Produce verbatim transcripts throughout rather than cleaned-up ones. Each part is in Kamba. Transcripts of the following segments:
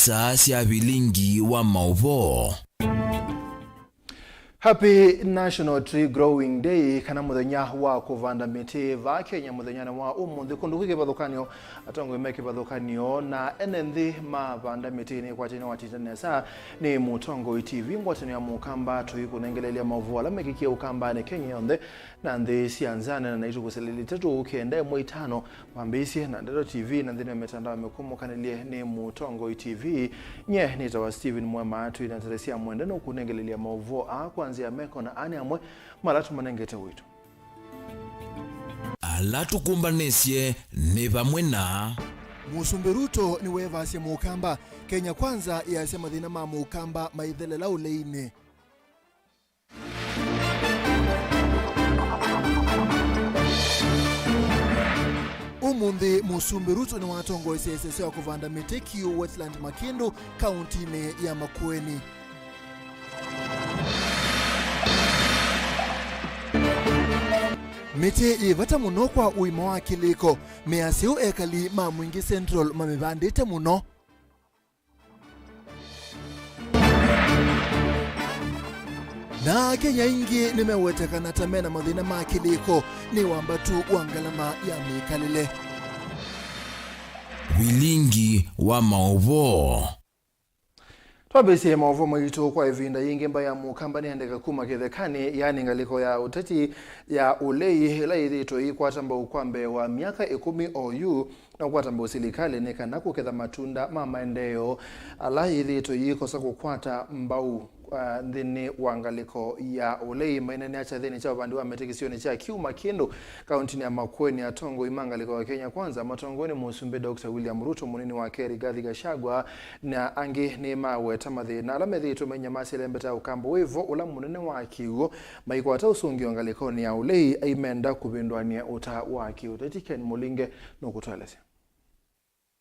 Saa sya vilingi wa maũvoo. Happy National Tree Growing Day, kana mũthenya wa kũvanda mĩtĩ vaa Kenya, mũthenyanĩ wa ũmũnthĩ. Kũndũ kwĩ kĩvathũkanĩo, atongoi me kĩvathũkanĩo na ene nthĩ mavanda mĩtĩ nĩ kwatene watĩte nesa nĩ Mũtongoi T V, ngwatanĩo ya Mũkamba, tũikũnengeleelya maũvoo ala mekĩkie Ũkambanĩ Kenya yonthe na nthĩ sya nza. Neena naitũ kũsilĩlya itatũ kenda ĩmwe itano, mambĩĩsye na Ndeto T V na nthĩnĩ wa mĩtandao mĩkũmũkanĩlye nĩ Mũtongoi T V. Nye nĩtawa Steven Mwema, twĩ na ndeto sya mwende nũkũnengeleelya maũvoo aa kwa nzĩa ya meko, na aa nĩ amwe ma ala tũmanengete ũito. Ala tũkũmbanĩsye nĩ vamwe na. Mũsumbĩ Ruto nĩweevaasya Mũkamba. Kenya Kwanza yaasya mathĩna ma Mũkamba maithelela ũleiinĩ. Ũmũnthĩ, Mũsumbĩ Ruto nĩwatongoesye ĩseseo ya kũvanda mĩtĩ Kiu Wetland Makĩndũ, kaũntinĩ ya Makueni. Mĩtĩ yĩ vata mũno kwa ũima wa kĩlĩko. Measya ũu ekali ma Mwingi Central mamĩvandĩte mũno. Na Akenya aingĩ nĩmewetekana ta mena mathĩna ma kĩlĩko nĩ wambatu wa ngalama ya mĩkalĩle. Vilingi wa maũvoo. Twambĩĩsye maũvoo maitũ kwa ĩvinda yĩngĩ, mbaĩ ya Mũkamba nĩyendeka kuma kĩthekanĩ, yaani ngalĩko ya ũteti ya ũlei, ĩla yĩthĩĩtwe ĩikwata mbau kwa mbee wa myaka ĩkũmi oyu, na kũkwata mbau silikalĩ nĩ kana kũketha matunda ma maendeeo ala yĩthĩĩtwe yĩkosa kũkwata mbau, ah, nthĩnĩ wa ngalĩko ya ũlei. Maineenea kyathĩnĩ kya ũvandi wa mĩtĩ kĩsionĩ kya Kiu Makĩndũ, kaũntinĩ ya Makueni, atongoi ma ngalĩko ya Kenya Kwanza matongoew'e nĩ Mũsumbĩ Doctor William Ruto, mũnini wake Rigathi Gachagua, na angĩ nĩmaweta mathĩna ala methĩĩtwe mainyamasya ĩlembeta ya Ũkamba wĩ vo ũla mũnene wa kĩw'ũ, maikwata ũsũngĩo ngalĩkonĩ ya ũlei, aimenda kũvĩndũanĩa ũta wa kĩũteti. Ken Mũlinge nũkũtũelesya.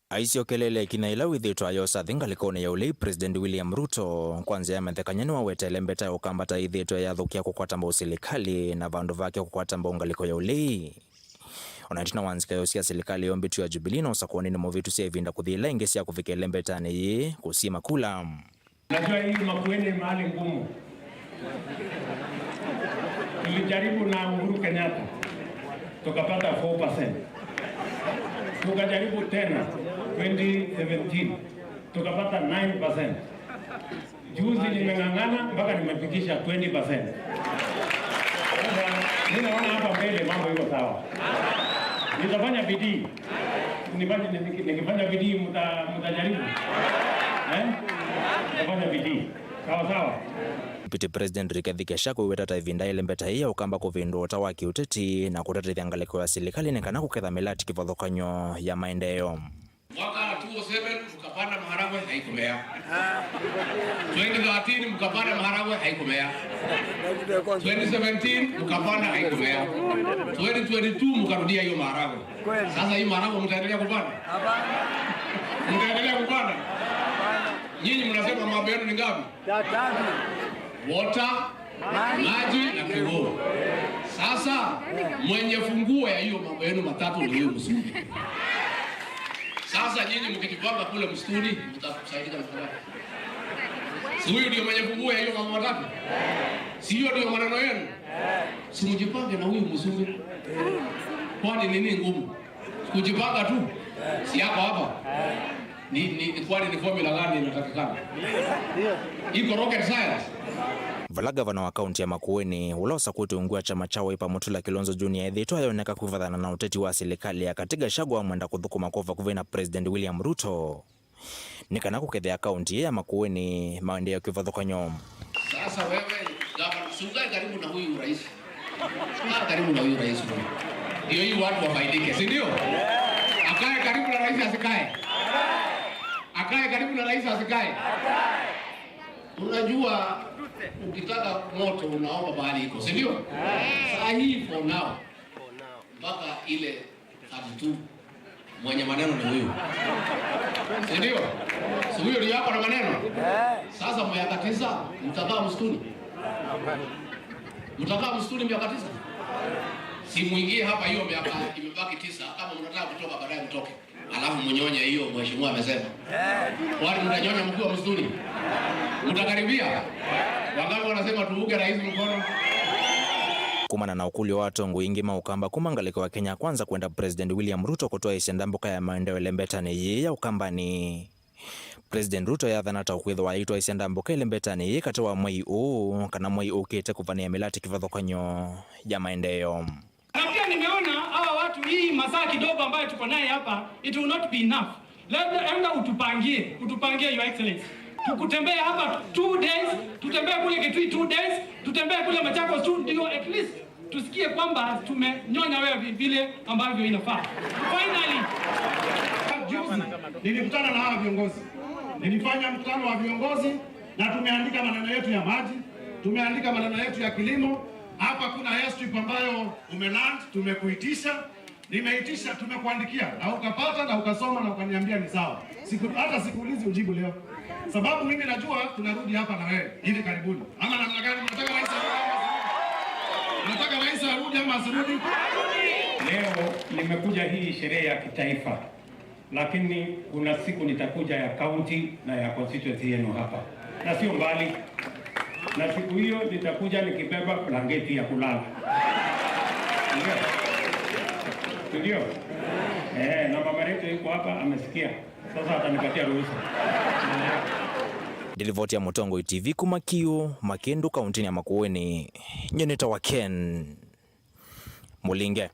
Aisyokeleele ĩkinya yĩla wĩthĩĩtwe ayosa nthĩ ngalĩkonĩ ya ũlei, President William Ruto, kwa nzĩa ya mathekany'o, nĩwawetele mbeta ya Ũkamba ta ĩthĩĩtwe yathũkĩa kũkwata mbau silikalĩ, na vandũ vake kũkwata mbau ngalĩko ya ũlei. O na ĩtina wa nzika ya ũsyaa silikalĩ yombĩtw'e ya Jubilee na ũsakũanĩ nĩ mũvĩtu sya ĩvinda kũthi ĩla ĩngĩ sya kũvika ĩlembetanĩ yĩĩ kũsyĩma kula. Najua hii Makueni mahali ngumu. Tulijaribu na Uhuru Kenyatta, tukapata four percent. Tukajaribu tena twenty seventeen, tukapata nine percent. Juzi nimeng'ang'ana mpaka nimefikisha twenty percent. Sasa, mimi naona hapa mbele mambo iko sawa. Nitafanya bidii. Nifanye, niki-, nikifanya bidii, mta-, mtajaribu. Eh? Nitafanya bidii. Sawa, sawa. Deputy President Rigathi Gachagua wĩweta ta ĩvinda ĩlembeta ĩĩ ya Ũkamba kũvĩndũa ũta wa kĩũteti na kũtatĩthya ngalĩko ya silikalĩ nĩ kana kũketha mĩlati kĩvathũkany'o ya maendeeo. Mwaka two oh seven mkapanda maharagwe, haikumea. Twenty thirteen mkapanda maharagwe, haikumea. Twenty seventeen mkapanda, haikumea. Twenty twenty-two mkarudia hiyo maharagwe. Sasa hii maharagwe mtaendelea kupanda? Mtaendelea kupanda? Nyinyi mnasema mambo yenu ni ngapi? Water, maji na kĩw'ũ. Sasa mwenye funguo ya hiyo mambo yenu matatu ni huyu Msumbĩ. Sasa nyinyi mkijipanga kule msituni, mtasaidika na nani? Si huyu ndio mwenye funguo ya hiyo mambo matatu? Si hiyo ndio maneno yenu? Si mjipange na huyu Msumbĩ. Kwani nini ngumu? Kujipanga tu. Si yako hapa. Ni, ni, ni kwani ni formula gani inatakikana? Iko rocket science? Vala gavana wa kaunti ya Makueni, ũla ũsakũĩtwe ungu wa kyama kya Wiper, Mutula Kilonzo Junior, ethĩĩtwe ayoneka kwĩvathana na ũteti wa silikalĩ ya katĩ, Gachagua amwenda kũthũkũma kwa vakuvĩ na President William Ruto nĩ kana kũkethĩa kaunti ĩĩ ya Makueni maendeeo kĩvathũkany'o. Sasa wewe, gavana, si ukae karibu na huyu rais. Kaa karibu na huyu rais huyu. Ndio hii watu wafaidike, si ndio? Akae karibu na rais, asikae? Akae karibu na rais, asikae? Unajua, ukitaka moto unaomba mahali iko, si ndio? Saa hii for now, mpaka ile thirty-two. Mwenye maneno ni huyu. Si ndio? Si huyo ndio yako na maneno? Sasa miaka tisa, mtakaa msituni? Mtakaa msituni miaka tisa? Si muingie hapa hiyo miaka imebaki tisa, kama mnataka kutoka baadaye mtoke. Alafu mnyonye hiyo mheshimiwa amesema. Watu mtanyonya mkiwa mzuri. Mtakaribia. Wangapi wanasema tuunge rais mkono? Kumana na ũkũlyo wa atongoi aingĩ ma Ũkamba kuma ngalĩko ya Kenya Kwanza kwenda President William Ruto kũtwaĩĩsya ndambũka ya maendeeo ĩlembetanĩ yĩĩ ya Ũkambani. President Ruto yathana ta ũkwĩthĩwa aitwaĩĩsya ndambũka ĩlembetanĩ yĩĩ katĩ wa mwei ũũ kana mwei ũkĩte kũvanĩa mĩlatĩ kĩvathũkany'o ya maendeeo. Na pia nimeona hawa watu, hii masaa kidogo ambayo tuko naye hapa, it will not be enough. Labda enda utupangie, utupangie, Your Excellency. Tukutembee hapa two days, tutembee kule Kitui two days, tutembee kule Machakos two, ndio at least tusikie kwamba tumenyonya wewe vi-, vile ambavyo inafaa. Finally, juzi nilikutana na hawa viongozi. Nilifanya mkutano wa viongozi na tumeandika maneno yetu ya maji, tumeandika maneno yetu ya kilimo. Hapa kuna airstrip ambayo umeland, tumekuitisha, nimeitisha, tumekuandikia, na ukapata na ukasoma na ukaniambia ni sawa. Siku, hata sikuulizi ujibu leo. Sababu mimi najua tunarudi hapa na wewe hivi karibuni. Ama namna gani? Mnataka rais arudi ama asirudi? Mnataka rais arudi ama asirudi? Leo nimekuja hii sherehe ya kitaifa. Lakini kuna siku nitakuja ya county na ya constituency yenu hapa. Na sio mbali. Na siku hiyo nitakuja nikibeba blanketi ya kulala. Ndio. Ndio. Eh, na mama yetu yuko hapa amesikia. Sasa atanipatia ruhusa. Nĩ livoti ya Mũtongoi T V kuma Kiu, Makĩndũ, kaunti ya Makueni. Nyie nĩtawa Ken Mũlinge.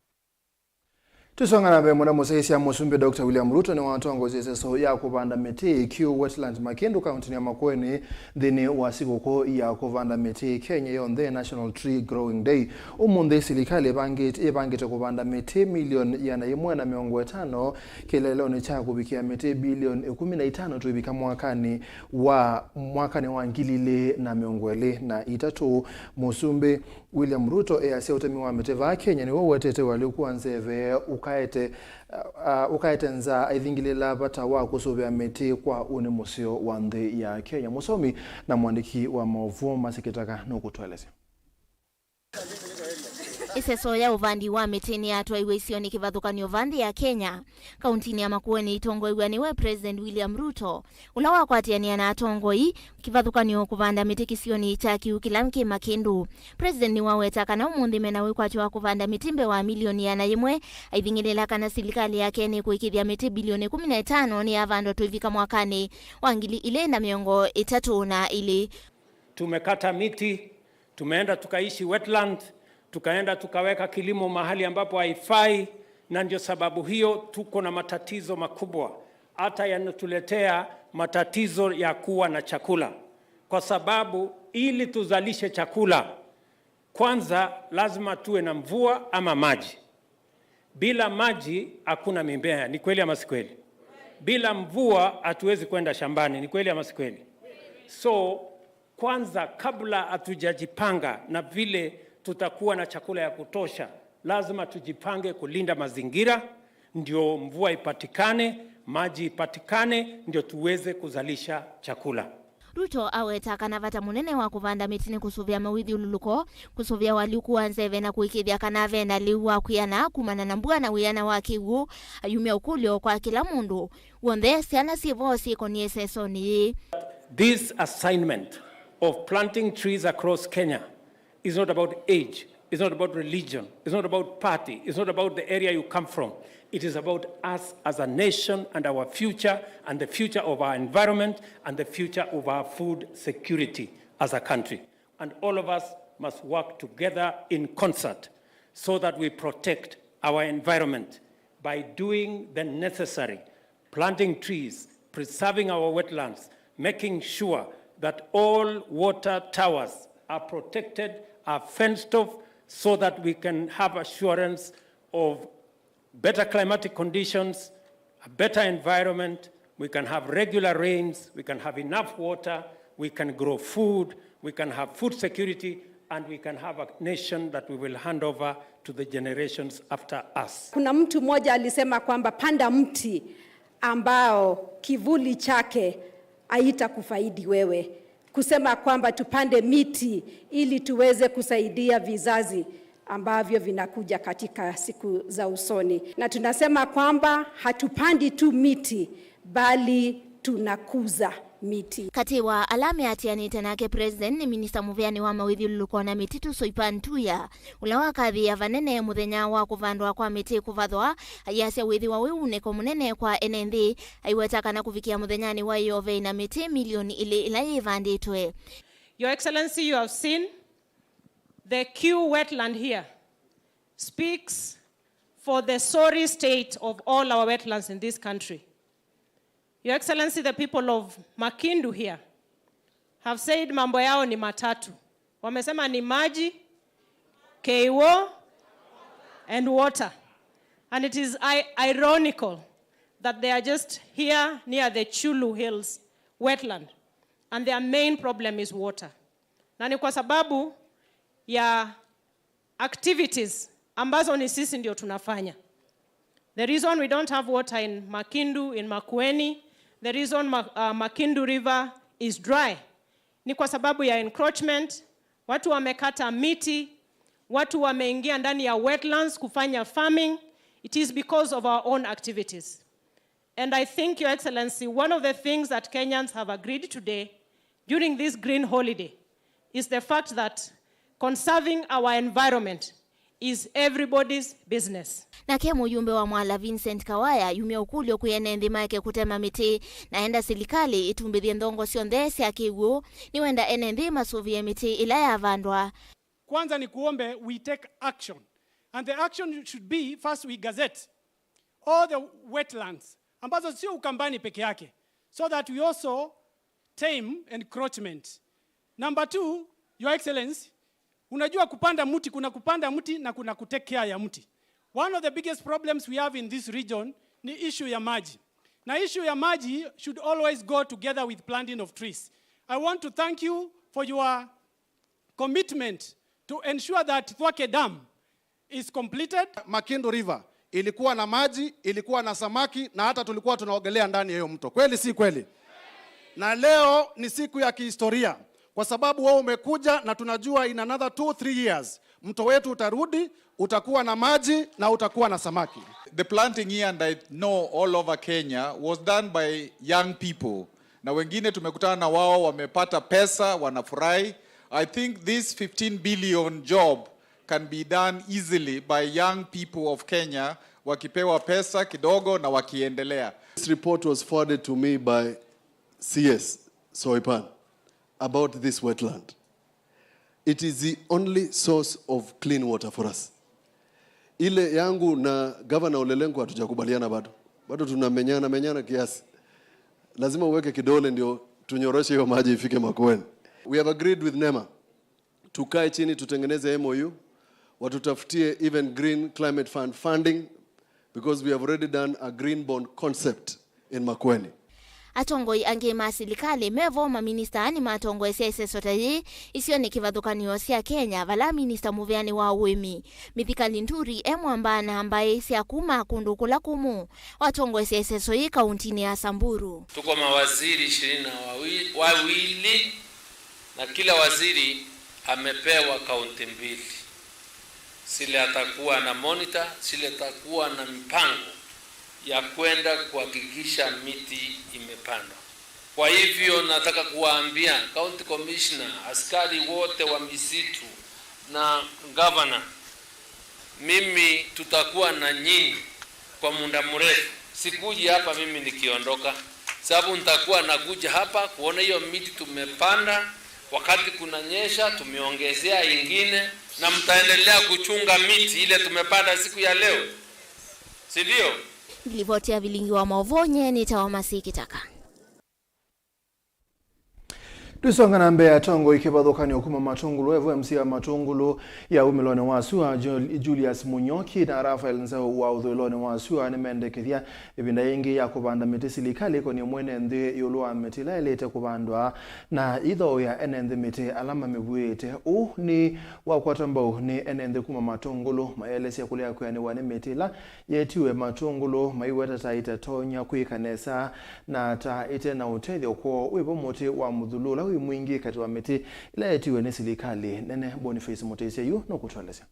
Tũsonga na mbee mũno, mũsyaĩĩsya Mũsumbĩ Doctor William Ruto nĩwatongoesye ĩseso ya kũvanda mĩtĩ Kiu Wetland Makĩndũ, kauntinĩ ya Makueni, nthĩnĩ wa sikũkũ ya kũvanda mĩtĩ Kenya yonthe, National Tree Growing Day. Ũmũnthĩ, silikalĩ ĩvangĩte, ĩvangĩte kũvanda mĩtĩ milioni ĩana yĩmwe na mĩongo ĩtano kĩeleelonĩ kya kũvikĩa mĩtĩ bilioni ĩkũmi na itano tũivika mwakanĩ wa, mwakanĩ wa ngili ilĩ na mĩongo ĩlĩ na itatũ. Mũsumbĩ William Ruto easya ũtemi wa mĩtĩ vaa Kenya nĩw'o ũetete ũalyũku wa nzeve ũkaete, a, ũkaete nza aithingĩlĩla vata wa kũsũvĩa mĩtĩ kwa ũnĩ mũseo wa nthĩ ya Kenya. Mũsomi na mũandĩki wa maũvoo Mercy Kĩtaka nũkũtũelesya. Ĩseso ya ũvandi wa mĩtĩ nĩyatwaiwe isionĩ kĩvathũkany'o va nthĩ ya Kenya. Kauntinĩ ya Makueni ĩtongoew'a nĩwe President William Ruto, ũla wakwatĩanĩa na atongoi kĩvathũkany'o kũvanda mĩtĩ kĩsionĩ kya Kiu kĩla kĩ Makĩndũ. President nĩwaweta kana ũmũnthĩ mena wĩkwatyo wa kũvanda mĩtĩ mbee wa milioni ĩana yĩmwe, aithingĩlĩla kana silikalĩ yake nĩkũĩkĩĩthya mĩtĩ bilioni ĩkũmi na ĩtano nĩyavandwa tũivika mwakanĩ wa ngili ilĩ na mĩongo ĩtatũ na ilĩ. Tumekata miti, tumeenda tukaishi wetland, tukaenda tukaweka kilimo mahali ambapo haifai, na ndio sababu hiyo tuko na matatizo makubwa, hata yanatuletea matatizo ya kuwa na chakula, kwa sababu ili tuzalishe chakula, kwanza lazima tuwe na mvua ama maji. Bila maji hakuna mimea, ni kweli ama si kweli? Bila mvua hatuwezi kwenda shambani, ni kweli ama si kweli? So, kwanza, kabla hatujajipanga na vile tutakuwa na chakula ya kutosha, lazima tujipange kulinda mazingira, ndio mvua ipatikane, maji ipatikane, ndio tuweze kuzalisha chakula. Ruto aweta kana vata mũnene wa kũvanda mĩtĩ nĩ kũsũvĩa mawĩthyũlũlũko, kũsũvĩa ũalyũku wa nzeve na kũĩkĩĩthya kana ve na lĩu wa kwĩana kumana na mbua na wĩana wa kĩw'ũ. Ayumya ũkũlyo kwa kĩla mũndũ w'onthe, syana syĩ vo syĩkonie ĩsesonĩ yĩĩ. This assignment of planting trees across Kenya is not about age, it's not about religion, it's not about party, it's not about the area you come from. It is about us as a nation and our future and the future of our environment and the future of our food security as a country. And all of us must work together in concert so that we protect our environment by doing the necessary, planting trees, preserving our wetlands, making sure that all water towers are protected, are fenced off, so that we can have assurance of better climatic conditions, a better environment, we can have regular rains, we can have enough water, we can grow food, we can have food security, and we can have a nation that we will hand over to the generations after us. Kuna mtu mmoja alisema kwamba panda mti ambao kivuli chake haitakufaidi wewe. Kusema kwamba tupande miti ili tuweze kusaidia vizazi. ambavyo vinakuja katika siku za usoni. Na tunasema kwamba hatupandi tu miti, bali tunakuza miti. Katĩ wa ala meatĩanĩte nake President nĩ Minista mũvĩanĩ wa mawĩthyũlũlũko na mĩtitũ Soipan Tuya, ũla wakathĩĩa vanene mũthenya wa kũvandwa kwa mĩtĩ kũvathwa, ayasya wĩthĩwa wĩ wunĩko mũnene kwa ene nthĩ, aiweta kana kũvikĩa mũthenyanĩ wa ĩyovei na mĩtĩ milioni ilĩ ĩla yĩvandĩtwe. Your Excellency, you have seen the Q wetland here speaks for the sorry state of all our wetlands in this country. Your Excellency, the people of Makindu here have said mambo yao ni matatu. Wamesema ni maji, K O, and water. And it is i-, ironical that they are just here near the Chulu Hills wetland, and their main problem is water. Na ni kwa sababu ya activities ambazo ni sisi ndio tunafanya. The reason we don't have water in Makindu, in Makueni, the reason Ma-, uh, Makindu River is dry ni kwa sababu ya encroachment. Watu wamekata miti, watu wameingia ndani ya wetlands kufanya farming. It is because of our own activities. And I think, Your Excellency, one of the things that Kenyans have agreed today during this green holiday is the fact that conserving our environment is everybody's business. Nake mũyumbe wa Mwala Vincent Kawaya yumya ũkũlyo kwĩ ene nthĩ maeke kũtema mĩtĩ, na enda silikalĩ ĩtumbĩthye nthongo syonthe sya kĩw'ũ, nĩwenda ene nthĩ masũvĩe mĩtĩ ĩla yavandwa. Kwanza ni kuombe we take action. And the action should be, first we gazette all the wetlands, ambazo sio Ukambani peke yake, so that we also tame encroachment. Number two, Your Excellency, unajua kupanda mti, kuna kupanda mti na kuna kutake care ya mti. One of the biggest problems we have in this region ni issue ya maji. Na issue ya maji should always go together with planting of trees. I want to thank you for your commitment to ensure that Thwake Dam is completed. Makindu River ilikuwa na maji, ilikuwa na samaki, na hata tulikuwa tunaogelea ndani ya hiyo mto. Kweli si kweli? Na leo ni siku ya kihistoria, kwa sababu wewe umekuja, na tunajua in another two, three years, mto wetu utarudi, utakuwa na maji na utakuwa na samaki. The planting here, and I know all over Kenya, was done by young people. Na wengine tumekutana na wao, wamepata pesa, wanafurahi. I think this fifteen billion job can be done easily by young people of Kenya, wakipewa pesa kidogo na wakiendelea. This report was forwarded to me by C S Soipan about this wetland. It is the only source of clean water for us. Ile yangu na Governor Ole Lenku hatujakubaliana bado. Bado tunamenyana menyana kiasi. Lazima uweke kidole ndio tunyoroshe hiyo maji ifike Makueni. We have agreed with nema. Tukae chini tutengeneze M O U, watutafutie even Green Climate Fund funding, because we have already done a green bond concept in Makueni. Atongoi angĩ ma silikalĩ me vo, maminista nĩmatongoesya ĩseso ta yĩĩ isionĩ kĩvathũkany'o sya Kenya, vala minista mũvĩanĩ wa ũĩmi, Mithika Linturi, e mwamba na mbaĩ sya kuma kũndũ kũla kũmũ. Watongoesya ĩseso yĩĩ kauntinĩ ya Samburu. Tuko mawaziri ishirini na wawili, na kila waziri amepewa kaunti mbili. Zile atakuwa na monitor, zile atakuwa na mipango ya kwenda kuhakikisha miti imepandwa. Kwa hivyo nataka kuwaambia county commissioner, askari wote wa misitu na governor, mimi tutakuwa na nyinyi kwa muda mrefu. Sikuji hapa mimi nikiondoka, sababu nitakuwa nakuja hapa kuona hiyo miti tumepanda. Wakati kunanyesha, tumeongezea ingine, na mtaendelea kuchunga miti ile tumepanda siku ya leo, si ndio? Livoti ya vilingi wa maũvoo nye nĩtawa Masikitaka. Tũisonga na mbee, atongoi kĩvathũkany'o kuma Matũngũlũ F M C ya Matũngũlũ ya umĩlonĩ wa sua, Jul-, Julius Mũnyoki na Raphael Nzau wa ũthũĩlonĩ wa sua nĩmendekethya ĩvinda yĩngĩ ya kũvanda mĩtĩ silikalĩ ĩkonie mwene nthĩ ĩũlũ wa mĩtĩ ĩla yaĩlĩte kũvandwa na ĩthoũya ene nthĩ mĩtĩ ala mamĩvuĩte. Ũu nĩ wakwatwa mbau nĩ ene nthĩ kuma Matũngũlũ, maelesya kũlea kwĩanĩwa nĩ mĩtĩ ĩla yetiwe Matũngũlũ, maiweta ta ĩtatonya kwĩka nesa na ta ĩte na ũtethyo kwoo. Wĩvo mũtĩ wa mũthulu ũla wĩ mwingĩ katĩ wa mĩtĩ ĩla yetiwe nĩ silikalĩ nene? Boniface Mũtĩsya yu nũkũtũelesya.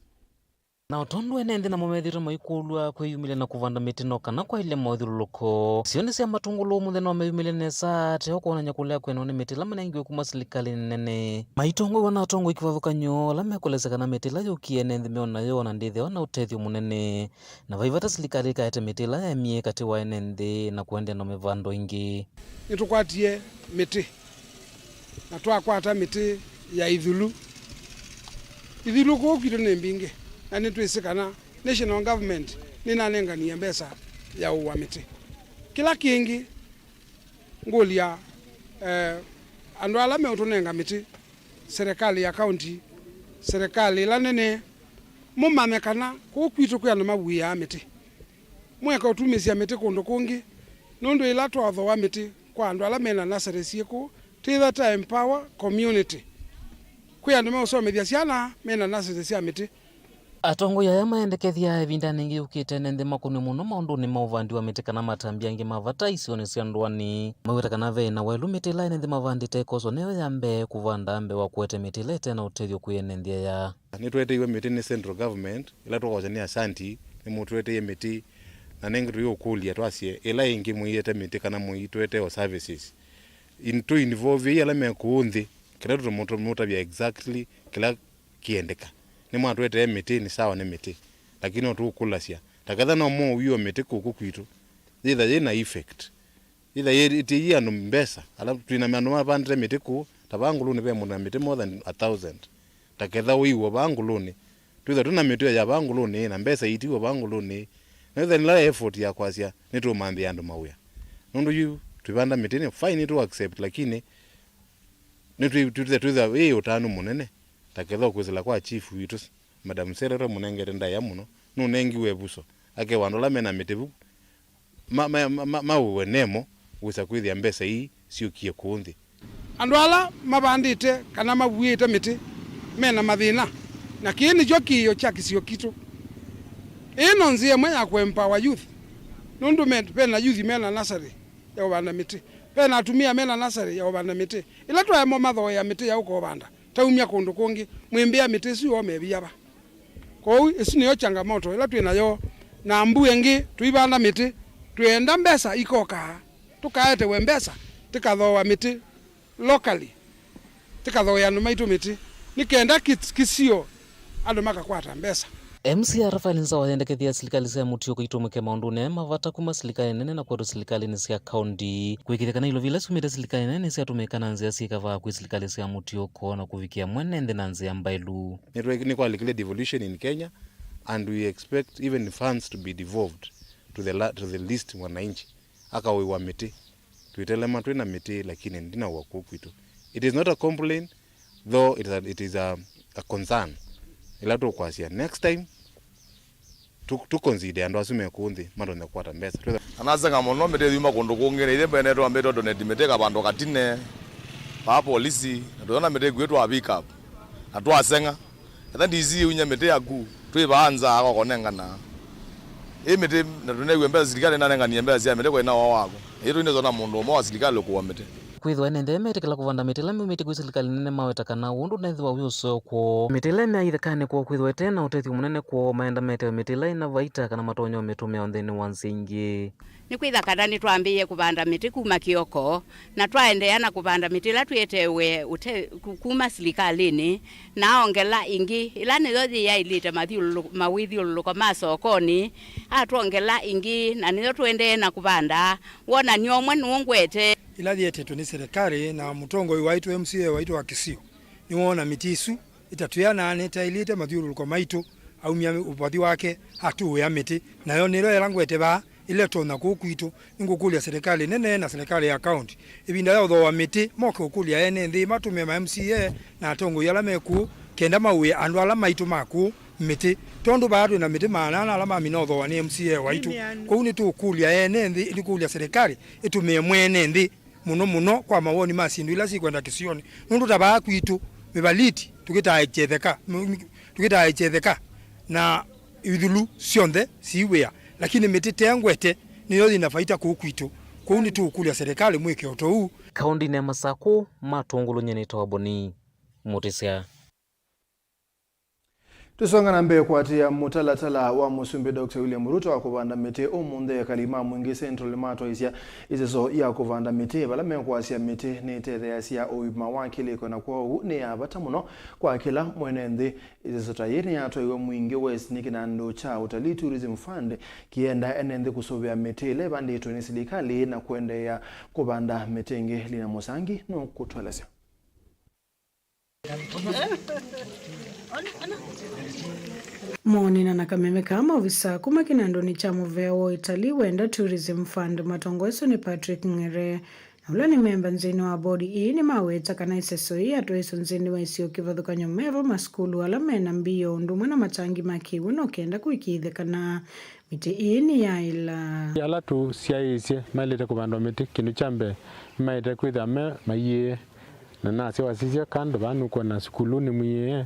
Na o tondũ ene nthĩ namo methĩĩtwe maikũlw'a kwĩyumĩlya na kũvanda mĩtĩ no kana kwaĩlye maũthyũlũlũko, sio nĩ sya Matũngũlũ mũthenya no meyumĩlye nesa ateo kwonany'a kũlea kwenwa nĩ mĩtĩ ĩla manengiwe kuma silikalĩnĩ nene. Maitongow'a na atongoi kĩvathũkany'o ala mekũlesya kana mĩtĩ ĩla yũkie ene nthĩ meonayo ona ndĩthĩawa na ũtethyo mũnene, na vai vata silikalĩ ĩkaete mĩtĩ ĩla yaemie katĩ wa ene nthĩ na kũendeea na mĩvando ĩngĩ. Nĩtũkwatie mĩtĩ na twakwata mĩtĩ ya ithulu. Ithulu kũũ kwitũ nĩ mbingĩ, na nĩtwĩsĩ kana national government nĩnanenganie mbesa ya ũua mĩtĩ. Kĩla kĩngĩ ngũlya, eh, andũ ala meũtũnenga mĩtĩ, serikali ya county, serikali ĩla nene, mũmanye kana kũũ kwitũ kwĩ andũ mavuĩaa mĩtĩ. Mweka ũtumĩsya mĩtĩ kũndũ kũngĩ, nũndũ ĩla twathooa mĩtĩ kwa andũ ala mena nasarĩ syĩ kũũ, twĩtha ta empower community. Kwĩ andũ meũsomethya syana mena nasarĩ sya mĩtĩ. Atongoi aya maendekethya ĩvindanĩ yĩngĩ yũkĩte ene nthĩ makũnw'e mũno maũndũnĩ ma ũvandi wa mĩtĩ kana matambya angĩ ma vata isionĩ sya ndũanĩ. Maweta kana ve na waĩlu mĩtĩ ĩla ene nthĩ mavandĩte ĩkoswa nĩyo ya mbee kũvanda mbee wa kũete mĩtĩ ĩla ĩte na ũtethyo kwĩ ene nthĩ aya. Nĩtũeteeiwe mĩtĩ nĩ central government, ĩla tũkosya nĩ asanti, nĩmũtũeteie mĩtĩ, na nengĩ tũyũkũlya twasye, ĩla ĩngĩ mũiete mĩtĩ kana mũitũetee o services, in-, tũ involve ala me kũũ nthĩ, kĩla tũmũtavya exactly kĩla kĩendeka. Nĩmwatũetee mĩtĩ, nĩ sawa, nĩ mĩtĩ, lakini no tũkũlasya, ta ketha no mũuiwe mĩtĩ kũkũ kwitũ, yĩtha yĩ na effect. Ĩtha yĩtĩie andũ mbesa, ala twĩ na andũ mavandĩte mĩtĩ kũu, ta vaa ngũlũnĩ ve mũndũ na mĩtĩ more than a thousand. Ta ketha ũiw'o vaa ngũlũnĩ, twĩtha twĩ na mĩtĩ ya vaa ngũlũnĩ, na mbesa iitiw'o vaa ngũlũnĩ, na ĩtha nĩla effort ya kwasya nĩtũmanthĩa andũ mawĩa. Nũndũ yu twĩvanda mĩtĩ nĩ fine, nĩtũ accept, lakini nĩtwĩ-, twĩtha, twĩtha ĩ ũtanu mũnene, ta ketha ũkwĩsĩla kwa chief witũ, Madam Secretary, mũnengete ndaĩa mũno, nũnengiwe ĩvuso, akewa andũ ala mena mĩtĩ vu, ma, ma, ma, ma, maũwe nemo wĩsa kwĩthĩa mbesa ii syũkie kũũ nthĩ. Andũ ala mavandĩte kana mavuĩte mĩtĩ mena mathĩna, na kĩĩ nĩkyo kĩĩo kya kĩsio kitũ. Ĩĩ no nzĩa ĩmwe ya kũ empower youth, nũndũ me, vena youth mena nasarĩ ya ũvanda mĩtĩ, vena atumĩa mena nasarĩ ya ũvanda mĩtĩ. Ĩla twaema mathooea mĩtĩ ya ũka ũvanda, taumya kũndũ kũngĩ, mwĩmbĩa mĩtĩ ĩsu yoo mevia va? Kwoou ĩsu nĩyo changamoto ĩla twĩ nayo, na mbua ĩngĩ tũivanda mĩtĩ, twĩenda mbesa ikokaa, tũkaetewe mbesa, tĩkathooa mĩtĩ locally, tĩkathooea andũ maitũ mĩtĩ, nĩ kenda kĩ-, kĩsio andũ makakwata mbesa. M C A Raphael Nzawa yendekethya silikalĩ sya mũtiũko itũmĩke maũndũnĩ aya ma vata kuma silikalĩ nene na kwetũ silikalĩnĩ sya kaunti, kũĩkĩĩthya kana ilovi ila syumĩte silikalĩ nene nĩsyatũmĩka na nzĩa syĩ kavaa kwĩ silikalĩ sya mũtiũko na kũvikĩa mwene nthĩ na nzĩa mbaĩlu. Nĩtwe-, nĩkwalikile devolution in Kenya and we expect even funds to be devolved to the la-, to the least mwananchi. Akauĩwa mĩtĩ. Twĩtelema twĩ na mĩtĩ, lakini ndinauwa kũu kwitũ. It is not a complaint, though it is a, it is a, a concern. Ĩla tũkwasya next time, tũ, tũ consider andũ asu me kũũ nthĩ matonya kũkwata mbesa. Twĩtha- Anaseng'a mũno mĩtĩ ĩyuma kũndũ kũngĩ, na ithyĩ mbene twambĩte donate mĩtĩ ĩkavandwa Katine, vaa polisi, na tũyona mĩtĩ ĩkuĩtwa pick up, na twaseng'a. Etha D C ũinya mĩtĩ yaku, twĩ vaa nza akokũnengana. Ĩ mĩtĩ, na tũneew'e mbesa, silikalĩ nanenganie mbesa sya mĩtĩ kwa ina wao wako. Ĩ tũinĩsona mũndũ ũmwe wa silikalĩ ũkũwa mĩtĩ. Kwĩthĩwa ene nthĩ metĩkĩla kũvanda mĩtĩ ĩla meumĩtye kwĩ silikalĩ nene maweta kana ũndũ nethĩwa wĩ ũseo kwoo. Mĩtĩ ĩla meaa ithekanĩ kwoo kwĩthĩwa ĩte na ũtethyo mũnene kwoo, maenda metewe mĩtĩ ĩla ĩna vaita kana matonya ũmĩtũmĩa nthĩnĩ wa nzĩa ingĩ. Nĩkwĩtha kana nĩtwambĩĩe kũvanda mĩtĩ kuma kĩoko, na twaendeea na kũvanda mĩtĩ ĩla twĩetewe ũte-, ku-, kuma silikalĩnĩ, na aongela ĩngĩ, ĩla nĩyo yĩyaĩlĩte mathyũlũlũ-, mawĩthyũlũlũko ma sokonĩ, atwongela ĩngĩ, na nĩyo tũendee na kũvanda. Wonany'o ũmwe nũũ ngwete. Ĩla yĩetetwe nĩ silikalĩ na mũtongoi waitũ, M C A waitũ wa Kisio, nĩwoona mĩtĩ ĩsu ĩtatwĩanaa nĩtaĩlĩte mathyũlũlũko maitũ, aumya ũvathi wake, atũĩa mĩtĩ, nayo nĩyo ĩla ngwete vaa, ĩla ĩtonya kũũ kwitũ. Nĩngũkũlya silikalĩ nene na silikalĩ ya kaunti, ĩvinda ya ũthooa mĩtĩ, moke ũkũlya ene nthĩ, matũme ma M C A na atongoi ala me kũũ, kenda maũĩe andũ ala maitũ ma kũũ mĩtĩ, tondũ vaa twĩ na mĩtĩ maana ana ala mamina ũthooa nĩ M C A waitũ. Kwoou nĩtũũkũlya ene nthĩ, nĩkũlya silikalĩ ĩtũmĩe mwene nthĩ mũno mũno kwa mawoni ma syĩndũ ila sikwenda kĩsionĩ, nũndũ ta vaa kwitũ mĩvaliti tũkĩtaĩkya ĩtheka, m-, tũkĩtaĩkya ĩtheka na ithulu syonthe sii wĩa, lakini mĩtĩ te ngwete nĩyo yĩna vaita kũu kwitũ. Kwoou nĩtũũkũlya silikalĩ mwĩke o tũu. Kaũndĩnĩ ya Masakũ, Matũngũlũ, nyie nĩtawa Boni Mũtĩsya. Tũsonga na mbee kũatĩĩa mũtalatala wa Mũsumbĩ Doctor William Ruto wa kũvanda mĩtĩ ũmũnthĩ, ekali ma Mwingi Central nĩmatwaisye ĩseso ya kũvanda mĩtĩ vala mekwasya mĩtĩ nĩtetheeasya ũima wa kĩlĩko, na kwoou nĩ ya vata mũno kwa kĩla mwene nthĩ. Ĩseso ta yĩĩ nĩyatwaiwe Mwingi West nĩ kĩnandũ kya Utalii Tourism Fund kĩenda ene nthĩ kũsũvĩa mĩtĩ ĩla ĩvandĩtwe nĩ silikalĩ na kũendeea kũvanda mĩtĩ ĩngĩ. Lina Mũsangi nũkũtũelesya. Moni na na kameme kaa maovisa kuma kĩnandũnĩ kya mũvea wa ũtalii wenda Tourism Fund matongoeswe nĩ Patrick Ng'ere, na ũla nĩ memba nthĩnĩ wa bodi ĩĩ nĩmaweta kana ĩseso ĩĩ yatwaĩswe nthĩnĩ wa isio kĩvathũkany'o meva masukulu ala mena mbio ũndũ ũmwe na matangi ma kĩw'ũ no kenda kũĩkĩĩthya kana mĩtĩ ĩĩ nĩyaĩla. Ala tũsyaĩĩsye maĩlĩte kũvandwa mĩtĩ, kĩndũ kya mbee maĩte kwĩthĩa me maiĩe. Na nasya wasisya kando vaa nũkwona sukulu nĩ mwiĩe.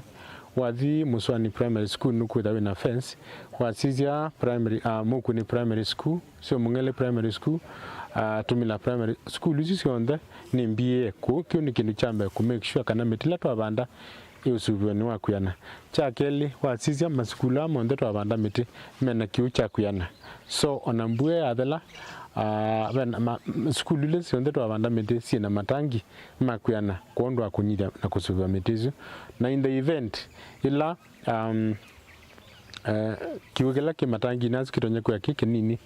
Wathi Mũswani Primary School nũkwĩtha wĩna fence. Wasisya primary, uh, Mũkuni Primary School, sio Mũng'ele Primary School, uh, Tumila Primary, sukulu isu syonthe nĩ mbiĩe. Kũu kĩu nĩ kĩndũ kya mbee kũ make sure kana mĩtĩ ĩla twavanda ĩũsũvĩwa nĩ wa kwĩana. Kya kelĩ, wasisya masukulu aa monthe twavanda mĩtĩ mena kĩw'ũ kya kwĩana. So ona mbua yathela, uh, vena ma, sukulu ila syonthe twavanda mĩtĩ syĩna matangi ma kwĩana kwondũ wa kũnyithya na kũsũvĩwa mĩtĩ ĩsu. Na in the event ĩla, um, eh, kĩw'ũ kĩla kĩ matanginĩ asu kĩtonya kwĩa kĩ kĩnini,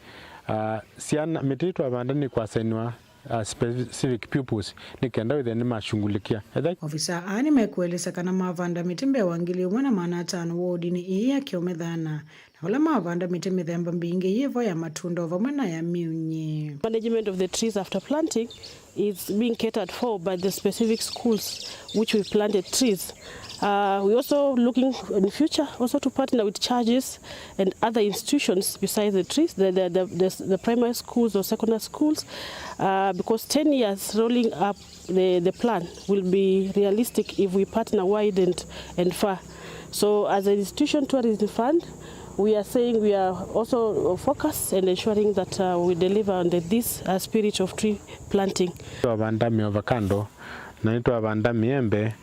uh, syana, mĩtĩ twavanda nĩ kwasainwa, uh, specific pupils nĩ kenda wĩthĩa nĩmashungulikia. Etha Ofisa aa nĩmekũelesya kana mavanda mĩtĩ mbee wa ngili ĩmwe na maana atano wodinĩ ĩĩ ya Kĩũme Thana. Na vala mavanda mĩtĩ mĩthemba mbingĩ yĩ vo ya matunda o vamwe na ya myunyi. Management of the trees after planting is being catered for by the specific schools which we planted trees. Uh, we also looking in future also to partner with churches and other institutions besides the trees, the, the, the, the, the primary schools or secondary schools, uh, because ten years rolling up the, the plan will be realistic if we partner wide and, and far. So as an institution, Tourism Fund, we are saying we are also focused and ensuring that, uh, we deliver on the, this, uh, spirit of tree planting. Twavanda mĩovakando, na nĩtwavanda mĩembe,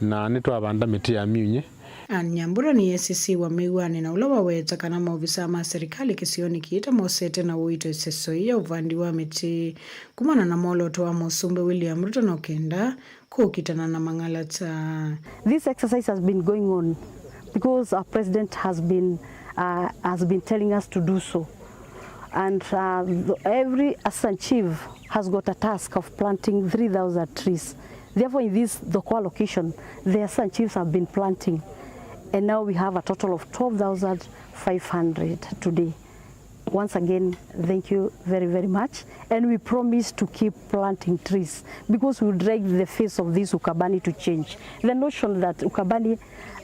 na nĩtwavanda mĩtĩ ya myunyi. Ann Nyambura nĩyesisiwa mĩw'anĩ na ũla waweta kana maovisa ma serikali kĩsionĩ kĩĩ ta mosete na ũito ĩseso ĩĩ ya ũvandi wa mĩtĩ kumana na mwolooto wa Mũsumbĩ William Ruto no kenda kũkitana na mang'alata. This exercise has been going on because our president has been, uh, has been telling us to do so. And, uh, the, every assistant chief has got a task of planting three thousand trees. Therefore, in this Thokoa location, the assistant chiefs have been planting. And now we have a total of twelve thousand five hundred today. Once again, thank you very, very much. And we promise to keep planting trees because we would like the face of this Ukambani to change. The notion that Ukambani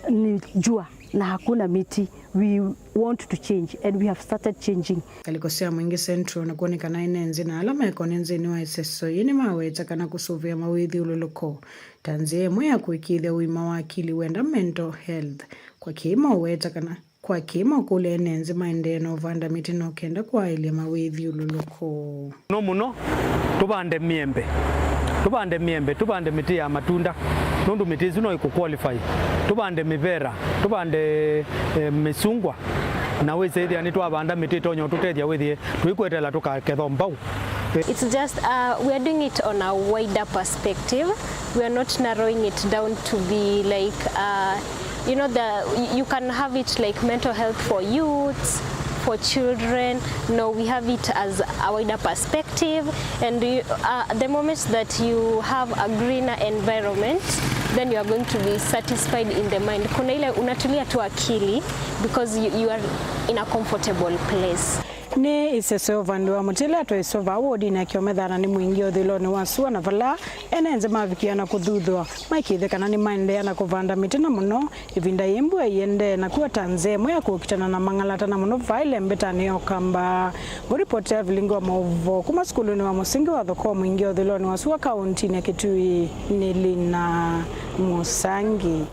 ni jua na hakuna miti, we want to change and we have started changing. Ngalĩko sya Mwingi Central nĩkwonekana ene nthĩ na ala mekonĩ nthĩnĩ wa ĩseso yĩĩ nĩmaweta kana kũsũvĩa mawĩthyũlũlũko ta nzĩa ĩmwe ya kũĩkĩĩthya ũima wa akili wenda mental health kwa kĩĩ maweta kana Kwa kĩĩ makũlya ene nthĩ maendee na ũvanda mĩtĩ no kenda kwaĩlya mawĩthyũlũlũko. Mũno mũno, tũvande mĩembe. Tũvande mĩembe, tũvande mĩtĩ ya matunda. Nũndũ mĩtĩ ĩsu no ĩkũ qualify. Tũvande mĩvera, tũvande, eh, mĩsungwa. Na wĩsĩthĩa nĩtwavanda mĩtĩ ĩtonya ũtũtethya wĩthĩe tũikwetela tũkaketha mbau. It's just, uh, we are doing it on a wider perspective. We are not narrowing it down to be like, uh, you know, the, you can have it like mental health for youths, for children. No, we have it as a wider perspective, and you, uh, the moment that you have a greener environment, then you are going to be satisfied in the mind. Kuna ile unatulia tu akili because you, you are in a comfortable place. Nĩ ĩseso ya ũvandi wa mũtĩ ĩla yatwaĩswe vaa wodinĩ ya Kĩomethana nĩ Mwingi ũthũĩlonĩ wa sua, na vala ene nthĩ mavikĩa na kũthuthũa maĩkĩĩthye kana nĩmaendeea na kũvanda mĩtĩ, na mũno ĩvinda yĩĩ mbua ĩendee na kua ta nzĩa ĩmwe ya kũkitana na mang'alata, na mũno vaa ĩlembetanĩ ya Ũkamba. Ngũripoti ya vilingi wa maũvoo kuma sukulunĩ wa mũsingi wa Thokoo Mwingi ũthũĩlonĩ wa sua kaũntinĩ ya Kitui nĩ Lina Mũsangi.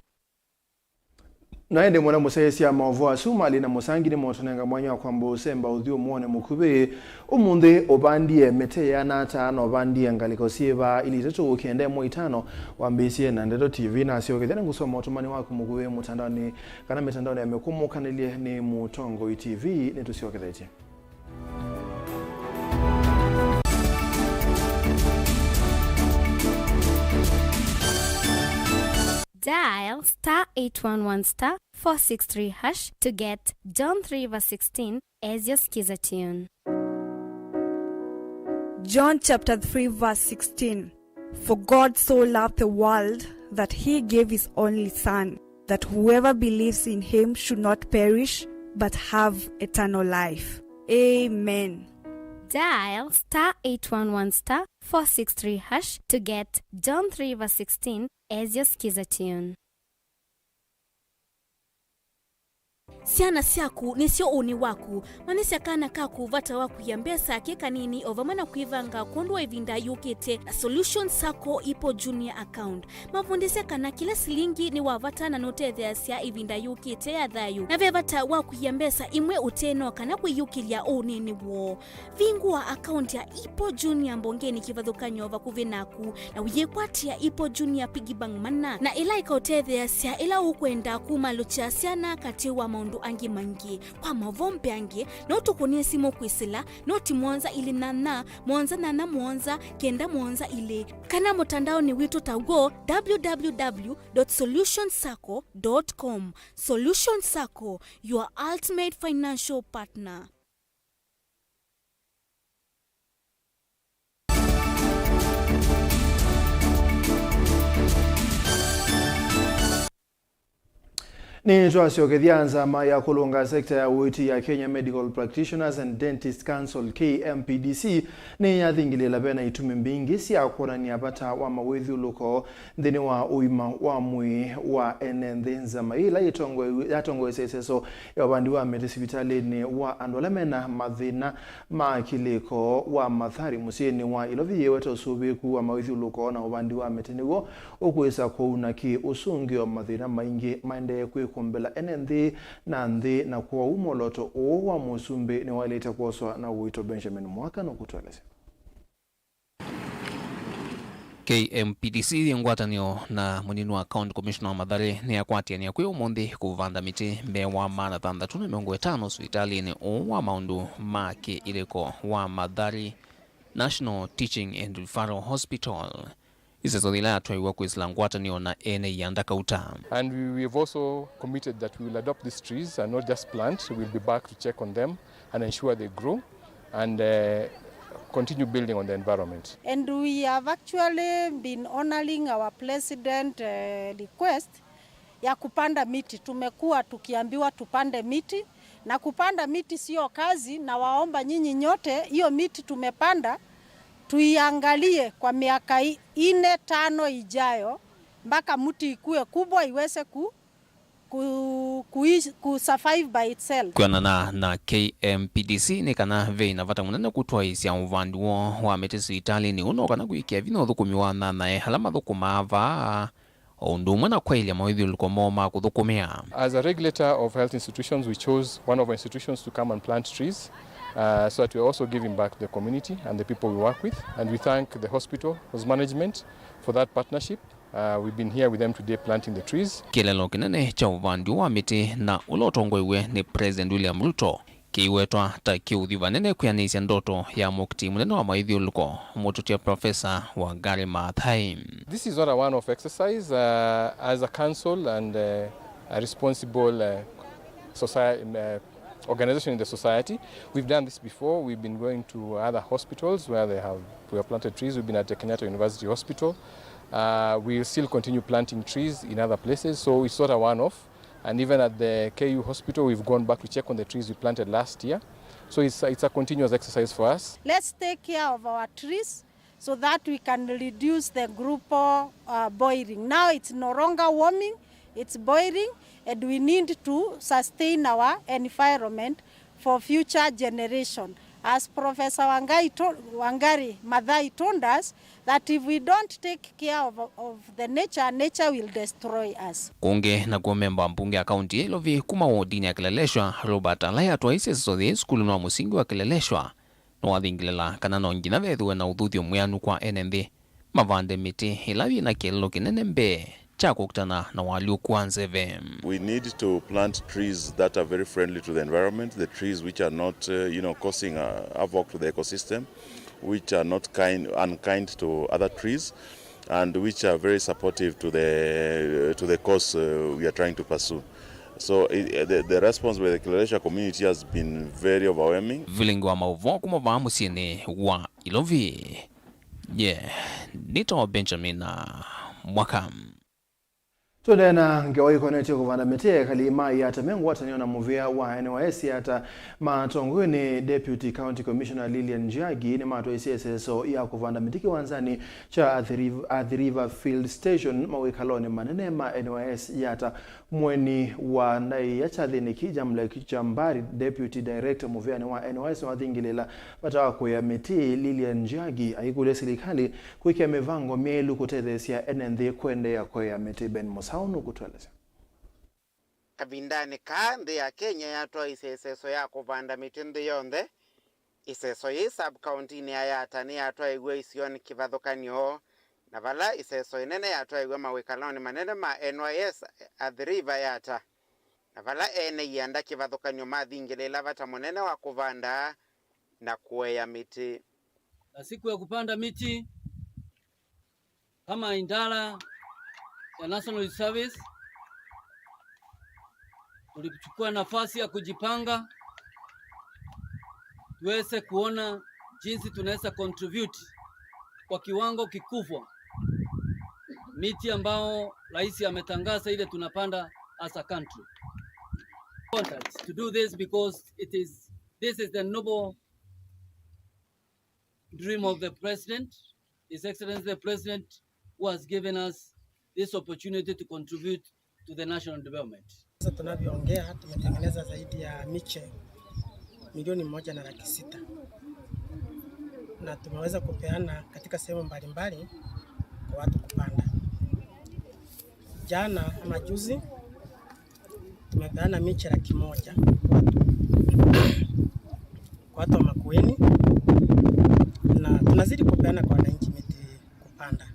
Na ĩndĩ mwana mũsyaĩĩsya maũvoo asu malĩ na mũsangi nĩmotũnenga mwanya wa kwamba ũsemba ũthyũmũonĩ mũkuvĩ. Ũmũnthĩ ũvandie mĩtĩ yĩana ata, na ũvandie ngalĩko syĩva, ili itatũ, ũkĩenda ĩmwe itano? Wambĩĩsye na Ndeto T V, nasyokethya nĩngũsoma ũtũmani waku mũkuvĩ mũtandaonĩ kana mĩtandaonĩ ya mĩkũmũkanĩlye nĩ Mũtongoi T V. Nĩtũsyokethetye. Dial star eight one one star four six three hash to get John three verse sixteen as your Skiza tune. John chapter three verse sixteen. For God so loved the world that he gave his only Son, that whoever believes in him should not perish but have eternal life. Amen. Dial star eight one one star four six three hash to get John three verse sixteen as your Skiza tune. Syana syaku nĩsyo ũnĩ waku. Manyĩsya kana kaku vata wa kũia mbesa ke kanini o vamwe na kwĩvanga kwondũ wa ĩvinda yũkĩte. Na Solution Sacco Ipo Junior Account. Mavundĩsye kana kĩla silingi nĩ wa vata na nũtetheeasya ĩvinda yũkĩte ya thayũ. Na ve vata wa kũia mbesa imwe ũteno kana kwĩyũkĩlya ũnĩnĩ woo. Vingũa akaunti ya Ipo Junior mbongenĩ kĩvathũkany'o vakuvĩ naku, na ũyĩkwatĩa Ipo Junior Piggy Bank mana, na ĩla ĩkaũtetheeasya ĩla ũkwenda kumalũkya syana katĩ wa maũndũ angĩ maingĩ. Kwa maũvoo mbeange, no tũkũnĩe simũ kwĩsĩla noti mũonza ilĩ nyanya, mũonza nyanya mũonza, kenda mũonza ilĩ, kana mũtandaonĩ witũ ta w'o, w w w dot solution sacco dot com. Solution Sacco, your ultimate financial partner. Nĩtwasyokethya nzama ya kũlũnga sekta ya ũiiti ya Kenya Medical Practitioners and Dentists Council, K M P D C, nĩyathingĩlĩĩla ve na itumi mbingĩ sya kwonany'a vata wa mawĩthyũlũko nthĩnĩ wa ũima wa mwĩĩ wa ene nthĩ. Nzama ĩĩ ĩla yĩtongoew'e, yatongoesye ĩseso ya ũvandi wa mĩtĩ sivitalĩnĩ wa andũ ala mena mathĩna ma kĩlĩko wa Mathari mũsyĩnĩ wa Ilovi yĩweta ũsũvĩĩku wa mawĩthyũlũko na ũvandi wa mĩtĩ nĩw'o ũkwĩsa kũuna kĩ ũsũngĩo mathĩna maingĩ maendee kwĩkũmbĩla ene nthĩ na nthĩ, na kwoou mwolooto ũũ wa mũsumbĩ nĩwaĩlĩte kwoswa na ũito. Benjamin Mwaka nũkũtũelesya. K M P D C yĩ ngwatanĩo na mũnini wa County Commissioner wa Mathari nĩyakwatĩanĩa kwĩ ũmũnthĩ kũvanda mĩtĩ mbee wa maana thanthatũ na mĩongo ĩtano sivitalĩnĩ ũũ wa maũndũ ma kĩĩlĩko wa Mathari National Teaching and Referral Hospital. Ĩseso yĩla yatwaiwe kwĩsĩla ngwatanĩo na ene ianda kauta. And we, we have also committed that we will adopt these trees and not just plant, we'll be back to check on them and ensure they grow and, uh, continue building on the environment. And we have actually been honoring our president, uh, request ya kupanda miti. Tumekuwa tukiambiwa tupande miti, na kupanda miti sio kazi, na waomba nyinyi nyote, hiyo miti tumepanda, tuiangalie kwa miaka i-, ine, tano ijayo, mpaka mti ikue kubwa iweze ku-, ku-, kuishi, ku survive by itself. Kwĩanana na K M P D C, nĩ kana ve na vata mũnene kũtwaĩĩsya ũvandi woo wa mĩtĩ sivitalĩnĩ ũno kana kwĩkĩa vinya ũthũkũmi wa anyanyae ala mathũkũmaa vaa, o ũndũ ũmwe na kwaĩlya mawĩthyũlũko moo ma kũthũkũmĩa. As a regulator of health institutions, we chose one of our institutions to come and plant trees, uh, so that we are also giving back to the community and the people we work with. And we thank the hospital's management for that partnership. Uh, we've been here with them today planting the trees. Kĩeleelo kĩnene kya ũvandi wa mĩtĩ na ũla ũtongoew'e nĩ President William Ruto kĩiwetwa ta kĩũthi vanene kwĩanĩsya ndoto ya mũkiti mũnene wa mawĩthyũlũko, mũtũtya Profesa Wangari Maathai. This is not a one-off exercise. Uh, as a council and, uh, a responsible, uh, soci-, um, uh, organization in the society, we've done this before. We've been going to other hospitals where they have, we have planted trees. We've been at the Kenyatta University Hospital. Uh, we'll still continue planting trees in other places, so it's not a one-off. And even at the K U Hospital, we've gone back to check on the trees we planted last year. So it's, it's a continuous exercise for us. Let's take care of our trees so that we can reduce the global, uh, boiling. Now it's no longer warming, it's boiling, and we need to sustain our environment for future generation. As Professor Wangai to-, Wangari Maathai told us that if we don't take care of, of the nature, nature will destroy us. Kũngĩ nakuo memba wa mbunge ya kaunti ya Ilovi kuma wodinĩ ya Kileleshwa, Robert Alai, atwaisye ĩseso yĩĩ sukulunĩ wa mũsingi wa Kileleshwa, nĩwathingĩlĩla kana no nginya vethĩwe na ũthuthyo mwĩanu kwa ene nthĩ mavande mĩtĩ ĩla yĩ na kĩeleelo kĩnene mbee kya kũkitana na ũalyũku wa nzeve. We need to plant trees that are very friendly to the environment, the trees which are not, uh, you know, causing, uh, havoc to the ecosystem, which are not kind, unkind to other trees, and which are very supportive to the, to the cause, uh, we are trying to pursue. So, i-, the, the response by the Kileleshwa community has been very overwhelming. Vilingi wa maũvoo kuma vaa mũsyĩnĩ wa Ilovi. Ye, nĩtawa Benjamin Mwaka. Tũneena ngewa ikonetye kũvanda mĩtĩ, ekali ma Yatta me ngwatanĩo na mũvĩa wa N Y S Yatta matongoew'e nĩ Deputy County Commissioner Lilian Njagi nĩmatwaisye ĩseso ya kũvanda mĩtĩ kĩwanzanĩ kya Athi Riv-, Athi River Field Station mawĩkalonĩ manene ma N Y S Yatta. Mũeni wa ndaĩa kyathĩnĩ kĩĩ Jamlek Jambari, Deputy Director mũvĩanĩ wa N Y S nĩwathingĩlĩla vata wa kũea mĩtĩ. Lilian Njagi aikũlya silikalĩ kwĩkĩa mĩvango myaĩlu kũtetheesya ene nthĩ kũendeea kũea mĩtĩ. Ben Mũsaũ nũkũtũelesya. Kavindanĩ kaa, nthĩ ya Kenya yatwaisye ĩseso ya kũvanda mĩtĩ nthĩ yonthe. Ĩseso yĩĩ sub-kauntinĩ ya Yatta nĩyatwaĩw'e isionĩ kĩvathũkany'o, na vala ĩseso ĩnene yatwaĩw'e mawĩkalonĩ manene ma N Y S Athi River Yatta, na vala ene ianda kĩvathũkany'o mathingĩlĩĩla vata mũnene wa kũvanda na kũea mĩtĩ. Na siku ya kupanda miti kama idara ya National Youth Service, tulichukua nafasi ya kujipanga tuweze kuona jinsi tunaweza contribute kwa kiwango kikubwa miti ambao rais ametangaza ile tunapanda as a country. Important to do this because it is, this is the noble dream of the president, His Excellency the President, who has given us this opportunity to contribute to the national development. Sasa tunavyoongea, tumetengeneza zaidi ya miche milioni moja na laki sita, na tumeweza kupeana katika sehemu mbalimbali kwa watu kupanda. Jana ama juzi, tumepeana miche laki moja kwa watu, kwa watu wa Makueni, na tunazidi kupeana kwa wananchi miti kupanda.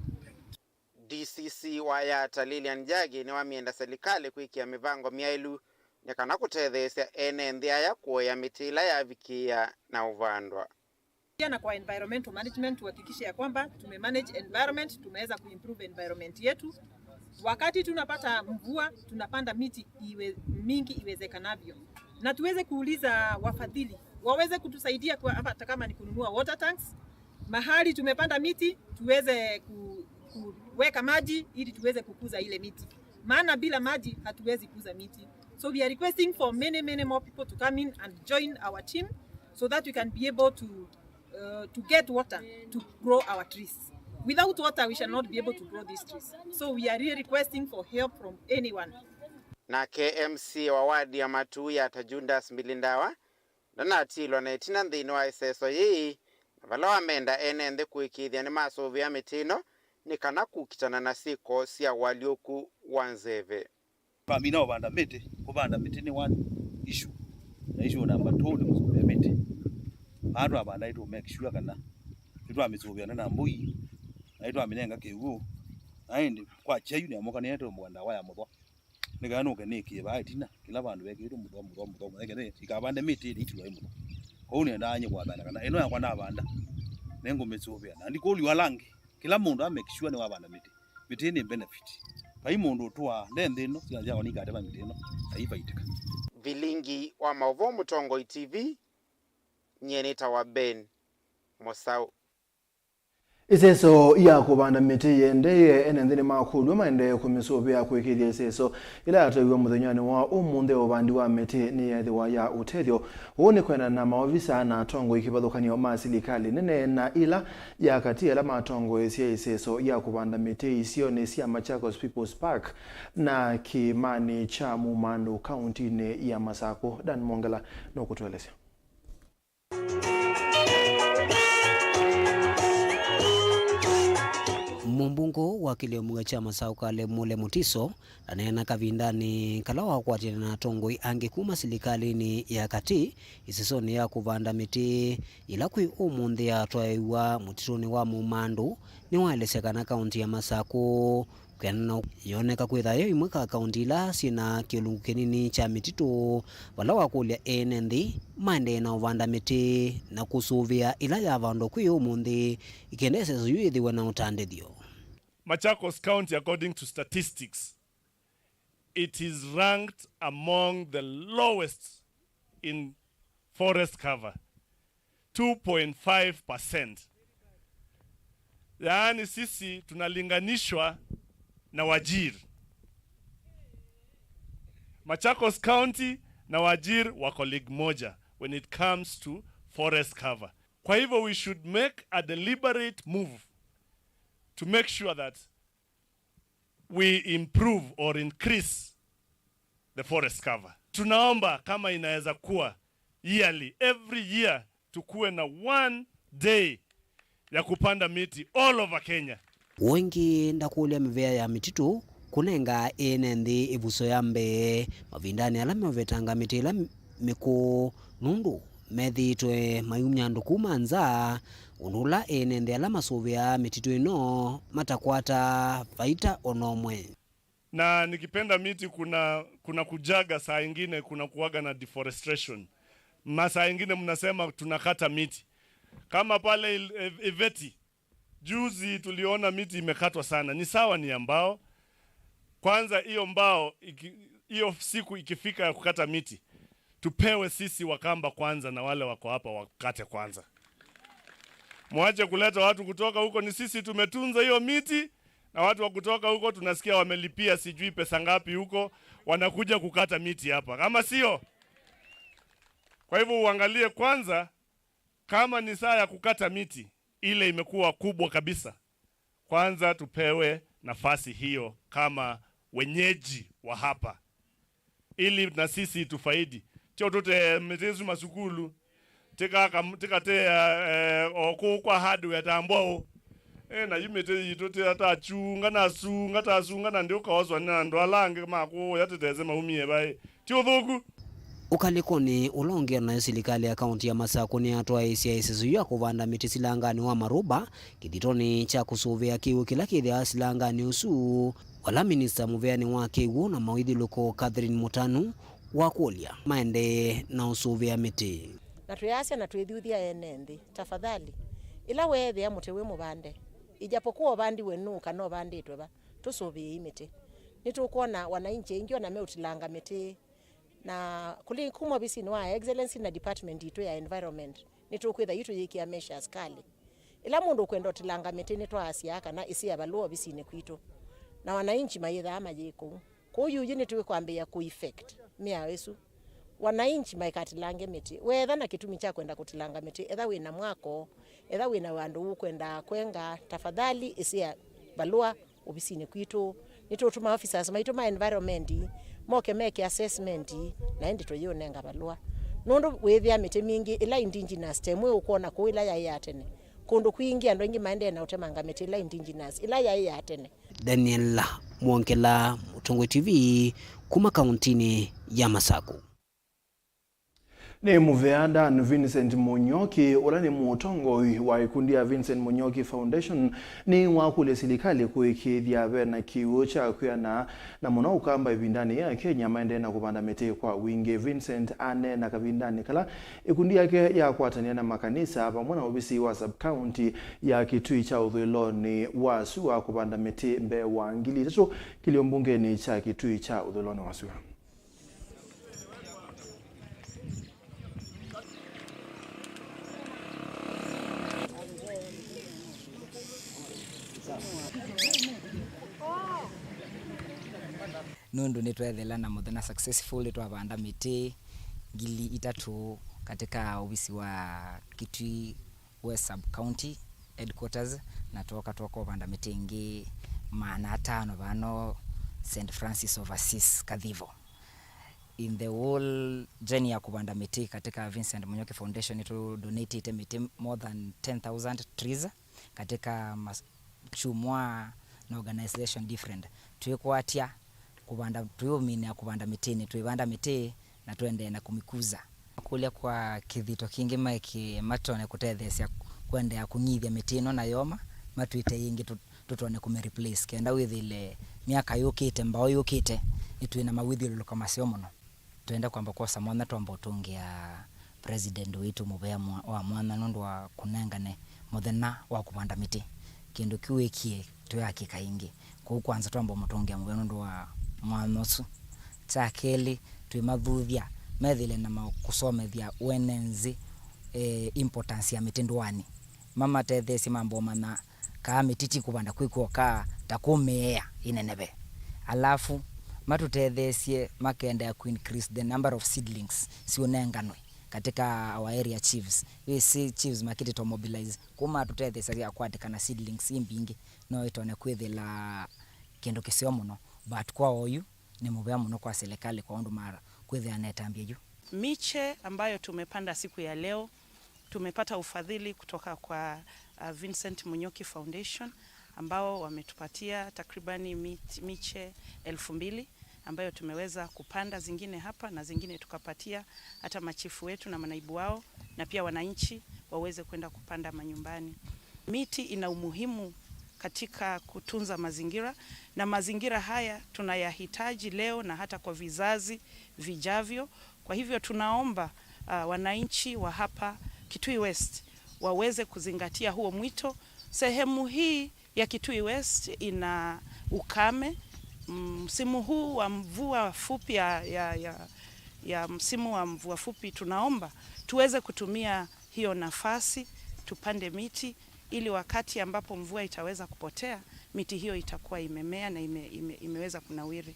D C C wa Yatta Lilian Njagi nĩwamĩenda silikalĩ kwĩkĩa mĩvango myaĩlu nĩ kana kũtetheesya ene nthĩ aya kũea mĩtĩ ĩla yavikĩĩa na ũvandwa. Pia na kwa environmental management, tuhakikishe ya kwamba tumemanage environment, tumeweza kuimprove environment yetu. Wakati tunapata mvua, tunapanda miti iwe mingi iwezekanavyo, na tuweze kuuliza wafadhili waweze kutusaidia kwa, hata kama ni kununua water tanks, mahali tumepanda miti tuweze ku-, kuweka maji ili tuweze kukuza ile miti, maana bila maji hatuwezi kuza miti. So we are requesting for many, many more people to come in and join our team so that we can be able to, uh, to get water to grow our trees. Without water, we shall not be able to grow these trees. So we are really requesting for help from anyone. Nake M C A wa wadi ya Matuu Yatta Judas Mbilindawa ndanatilwa na ĩtina nthĩnĩ wa ĩseso yĩĩ, na vala wamenda ene nthĩ kũĩkĩĩthya nĩmasũvĩa mĩtĩ ĩno nĩ kana kũkitana na syĩko sya ũalyũku wa nzeve. Twamina ũvanda mĩtĩ, kũvanda mĩtĩ nĩ one issue, na issue number two nĩ kũsũvĩa mĩtĩ. Vaa twavanda nĩtũ make sure kana nĩtwamĩsũvĩa na mbũi, na nĩtwamĩnenga kĩw'ũ, na ĩndĩ kwa kyayu nĩamũka nĩetwe mũganda waya mũthwa. Nĩ kana nũke nĩkĩe vaa ĩtina, kĩla vandũ vekĩĩtwe mũthwa, mũthwa, mũthwa, mũthwa, nĩ kana ikavande mĩtĩ ĩla ĩtilwa ĩ mũthwa. Kwoou nĩendaa nyie kũathana kana ĩno yakwa navanda, nĩngũmĩsũvĩa. Na ndikũlw'a langi, kĩla mũndũ a make sure nĩwavanda mĩtĩ. Mĩtĩ nĩ benefit. Vai mũndũ ũtũaa nde nthĩ ĩno, syana syakwa nĩikatema mĩtĩ ĩno, na iivaitĩka. Vilingi wa maũvoo Mũtongoi T V, nyie nĩtawa Ben Mũsaũ. Ĩseso ya kũvanda mĩtĩ yĩendeee, ene nthĩ nĩmakũlw'a maendee kũmĩsũvĩa kũĩkĩĩthya ĩseso ĩla yatwaiwe mũthenyanĩ wa ũmũnthĩ ya ũvandi wa mĩtĩ nĩyeethĩwa ya ũtethyo. Ũu nĩ kwendana na maovisa na atongoi kĩvathũkany'o ma silikalĩ nene na ĩla ya katĩ ala matongoesye ĩseso ya kũvanda mĩtĩ isionĩ sya Machakos People's Park na kĩĩmanĩ kya Mumandũ kauntinĩ ya Masakũ. Dan Mwongela nũkũtũelesya. Mũmbunge wa kĩlĩo mbunge kya Masaku Caleb Mule Mutiso aneena kavindanĩ kala wakwatĩte na atongoi angĩ kuma silikalĩnĩ ya katĩ ĩsesonĩ ya kũvanda mĩtĩ ĩla kwĩ ũmũnthĩ yatwaĩwa mũtitũnĩ wa Mumandũ nĩwaelesya kana kaunti ya Masaku kwĩanana yoneka kwĩtha yo imwe ka kaunti ila syĩ na kĩlungu kĩnini kya mĩtitũ, vala wakũlya ene nthĩ maendee na ũvanda mĩtĩ na kũsũvĩa ĩla yavandwa kwĩ ũmũnthĩ, ĩkenda ĩseso yu yĩthĩwe na ũtandĩthyo. Machakos County, according to statistics, it is ranked among the lowest in forest cover, two point five percent. Yaani sisi tunalinganishwa na Wajir. Machakos County na Wajir wako league moja when it comes to forest cover. Kwa hivyo we should make a deliberate move to make sure that we improve or increase the forest cover. Tunaomba kama inaweza kuwa yearly, every year tukuwe na one day ya kupanda miti all over Kenya. Ũngĩ ndakũlya mĩvĩa ya mĩtitũ kũnenga ene nthĩ ĩvuso ya mbee mavindanĩ ala meũvetanga mĩtĩ ĩla mĩkũũ, nũndũ methĩĩtwe mayumya andũ kuma nza, ũndũ ũla ene nthĩ ala masũvĩaa mĩtitũ ĩno matakwata vaita o na ũmwe. Na nikipanda miti, kuna, kuna kujaga saa ingine kuna kuwaga na deforestation. Masaa ingine mnasema tunakata miti. Kama pale Il-, Ev-, Iveti, juzi tuliona miti imekatwa sana. Ni sawa, ni ya mbao. Kwanza hiyo mbao, iki-, hiyo siku ikifika ya kukata miti, tupewe sisi Wakamba kwanza na wale wako hapa wakate kwanza. Mwache kuleta watu kutoka huko, ni sisi tumetunza hiyo miti, na watu wa kutoka huko tunasikia wamelipia sijui pesa ngapi huko, wanakuja kukata miti hapa, kama sio? Kwa hivyo uangalie kwanza, kama ni saa ya kukata miti, ile imekuwa kubwa kabisa, kwanza tupewe nafasi hiyo kama wenyeji wa hapa, ili na sisi tufaidi. Tyo tũte mĩtĩ ĩsu masukulu, tĩkaka-, tĩkatea, eh, o kũu kwa hardware ta mbwaũ. Eh, na yu mĩtĩ yitũ tĩ-, tasunga, nasunga, tasunga, na ndyũkaoswa nĩ andũ ala angĩ ma kũũya tĩtese maumie vaĩ. Ti ũthũku. Ũkalĩkonĩ ũla ũngĩ o nayo, silikalĩ ya kaunti ya Masaku nĩyatwaĩĩsya ĩseso ya kũvanda mĩtĩ silanganĩ wa Maruba, kĩthitonĩ kya kũsũvĩa kĩw'ũ kĩla kĩthĩawa silanganĩ ũsu, vala minista mũveanĩ wa kĩw'ũ na mawĩthyũlũko Catherine Mũtanu wakũlya maendee na ũsũvĩa mĩtĩ. Na twĩasya na twĩthyũthya ene nthĩ, tafadhali, ĩla weethĩa mũtĩ wĩ mũvande, ijapokuwa ũvandiwe nũũ kana ũvandĩtwe va, tũsũvĩei mĩtĩ. Nĩtũkwona wananchi aingĩ ona meũtilanga mĩtĩ. Na kũli kuma ovisinĩ wa Excellency na department itũ ya environment, nĩtũkwĩtha yu tũyĩkĩa measures kalĩ. Ĩla mũndũ ũkwenda ũtilanga mĩtĩ, nĩtwaasyaa kana ĩsĩa valũa ovisinĩ kwitũ, na wananchi mayĩthaa mayĩ kũu. Kwoou yu nĩtũkwambĩĩa kũ effect mĩao ĩsu. Wananchi maikatilange mĩtĩ. Weetha na kĩtumi kya kwenda kũtilanga mĩtĩ, etha wĩ na mwako, etha wĩ na vandũ ũkwenda kwenga, tafadhali ĩsĩa valũa ovisinĩ kwitũ. Nĩtũũtuma officers maitũ ma environment moke meke assessment, na ĩndĩ tũyĩũnenga valũa. Nũndũ wĩthĩa mĩtĩ mingĩ ĩla indigenous ta ĩmwe ũkwona kũu ĩla yaĩ ya tene. Kũndũ kwingĩ andũ aingĩ maendee na ũtemanga mĩtĩ ĩla indigenous, ĩla yaĩ ya tene. Daniel Mwongela, Mũtongoi T V, kuma kauntinĩ ya Masaku. Nĩ mũvea Dan Vincent Mũnyoki, ũla nĩ mũtongoi wa ĩkundi ya Vincent Mũnyoki Foundation, nĩ wakũlya silikalĩ kũĩkĩĩthya ve na kĩw'ũ kya kwĩana na mũno Ũkamba ĩvindanĩ ya Kenya maendee na kũvanda mĩtĩ kwa wingĩ. Vincent aneena kavindanĩ kala ĩkundi yake yakwatany'a na makanisa vamwe na ovisi wa sub-county ya Kitui kya ũthũĩlonĩ wa sua kũvanda mĩtĩ mbee wa ngili itatũ kĩlĩo mbungenĩ kya Kitui kya ũthũĩlonĩ wa sua. Nũndũ nĩtweethela na mũthenya successful, nĩtwavanda mĩtĩ ngili itatũ katika ovisi wa Kitui West Sub County Headquarters, na twooka twooka ũvanda mĩtĩ ĩngĩ maana atano vano Saint Francis of Assisi Cathedral. In the whole journey ya kũvanda mĩtĩ katika Vincent Mũnyoki Foundation, nĩtũ donatĩte mĩtĩ more than ten thousand trees katika mas-, Chumwa na organization different. Twĩkwatya kũvanda, twĩũminĩa kũvanda mĩtĩnĩ, twĩvanda mĩtĩ na tũendee na kũmĩkuza. Kũlya kwa kĩthito kĩngĩ maĩkĩe matone kũtetheesya kũendeea kũng'ithya mĩtĩ ĩno na yoma, matwĩte yĩngĩ tũ-, tũtone kũmĩ replace, kenda wĩthĩle myaka yũkĩte, mbaũ yũkĩte, nĩtwĩ na mawĩthyũlũlũko maseo mũno. Twenda kwamba kwosa mwanya twamba ũtũngĩa President witũ mũvea mwa-, wa mwanya nũndũ wa kũnengane mũthenya wa kũvanda mĩtĩ. Kĩndũ kĩu wĩkie tũyakĩka ĩngĩ. Kwoou kwanza twamba ũmũtũngĩa mũvea nũndũ wa mwanya ũsu. Kya kelĩ, twĩmathuthya methĩle na ma-, kũsomethya wene nzĩ, eh, importance ya mĩtĩ ndũanĩ. Mamatetheesye mambe ũmanya kaa mĩtĩ ti kũvanda kwĩ kw'oka, ta kũmĩea ĩneneve. Alafu, matũtetheesye makaendeea ku increase the number of seedlings siũnenganwe katika our area chiefs. Wĩsĩ chiefs makĩtĩtwe mobilize, kũu matũtetheesya sya kwatĩkana seedlings i mbingĩ, no ĩtone kwĩthĩla kĩndũ kĩseo mũno, but kwa oyu, nĩ mũvea mũno kwa serikali kwa ũndũ mara kwĩthĩa na ĩtambya yu. Miche ambayo tumepanda siku ya leo, tumepata ufadhili kutoka kwa, uh, Vincent Munyoki Foundation, ambao wametupatia takribani mit-, miche elfu mbili ambayo tumeweza kupanda, zingine hapa na zingine tukapatia hata machifu wetu na manaibu wao, na pia wananchi waweze kwenda kupanda manyumbani. Miti ina umuhimu katika kutunza mazingira, na mazingira haya tunayahitaji leo na hata kwa vizazi vijavyo. Kwa hivyo tunaomba, ah, wananchi wa hapa Kitui West waweze kuzingatia huo mwito. Sehemu hii ya Kitui West ina ukame. Msimu huu wa mvua fupi ya, ya, ya, ya msimu wa mvua fupi, tunaomba tuweze kutumia hiyo nafasi, tupande miti, ili wakati ambapo mvua itaweza kupotea, miti hiyo itakuwa imemea na ime-, ime-, imeweza kunawiri.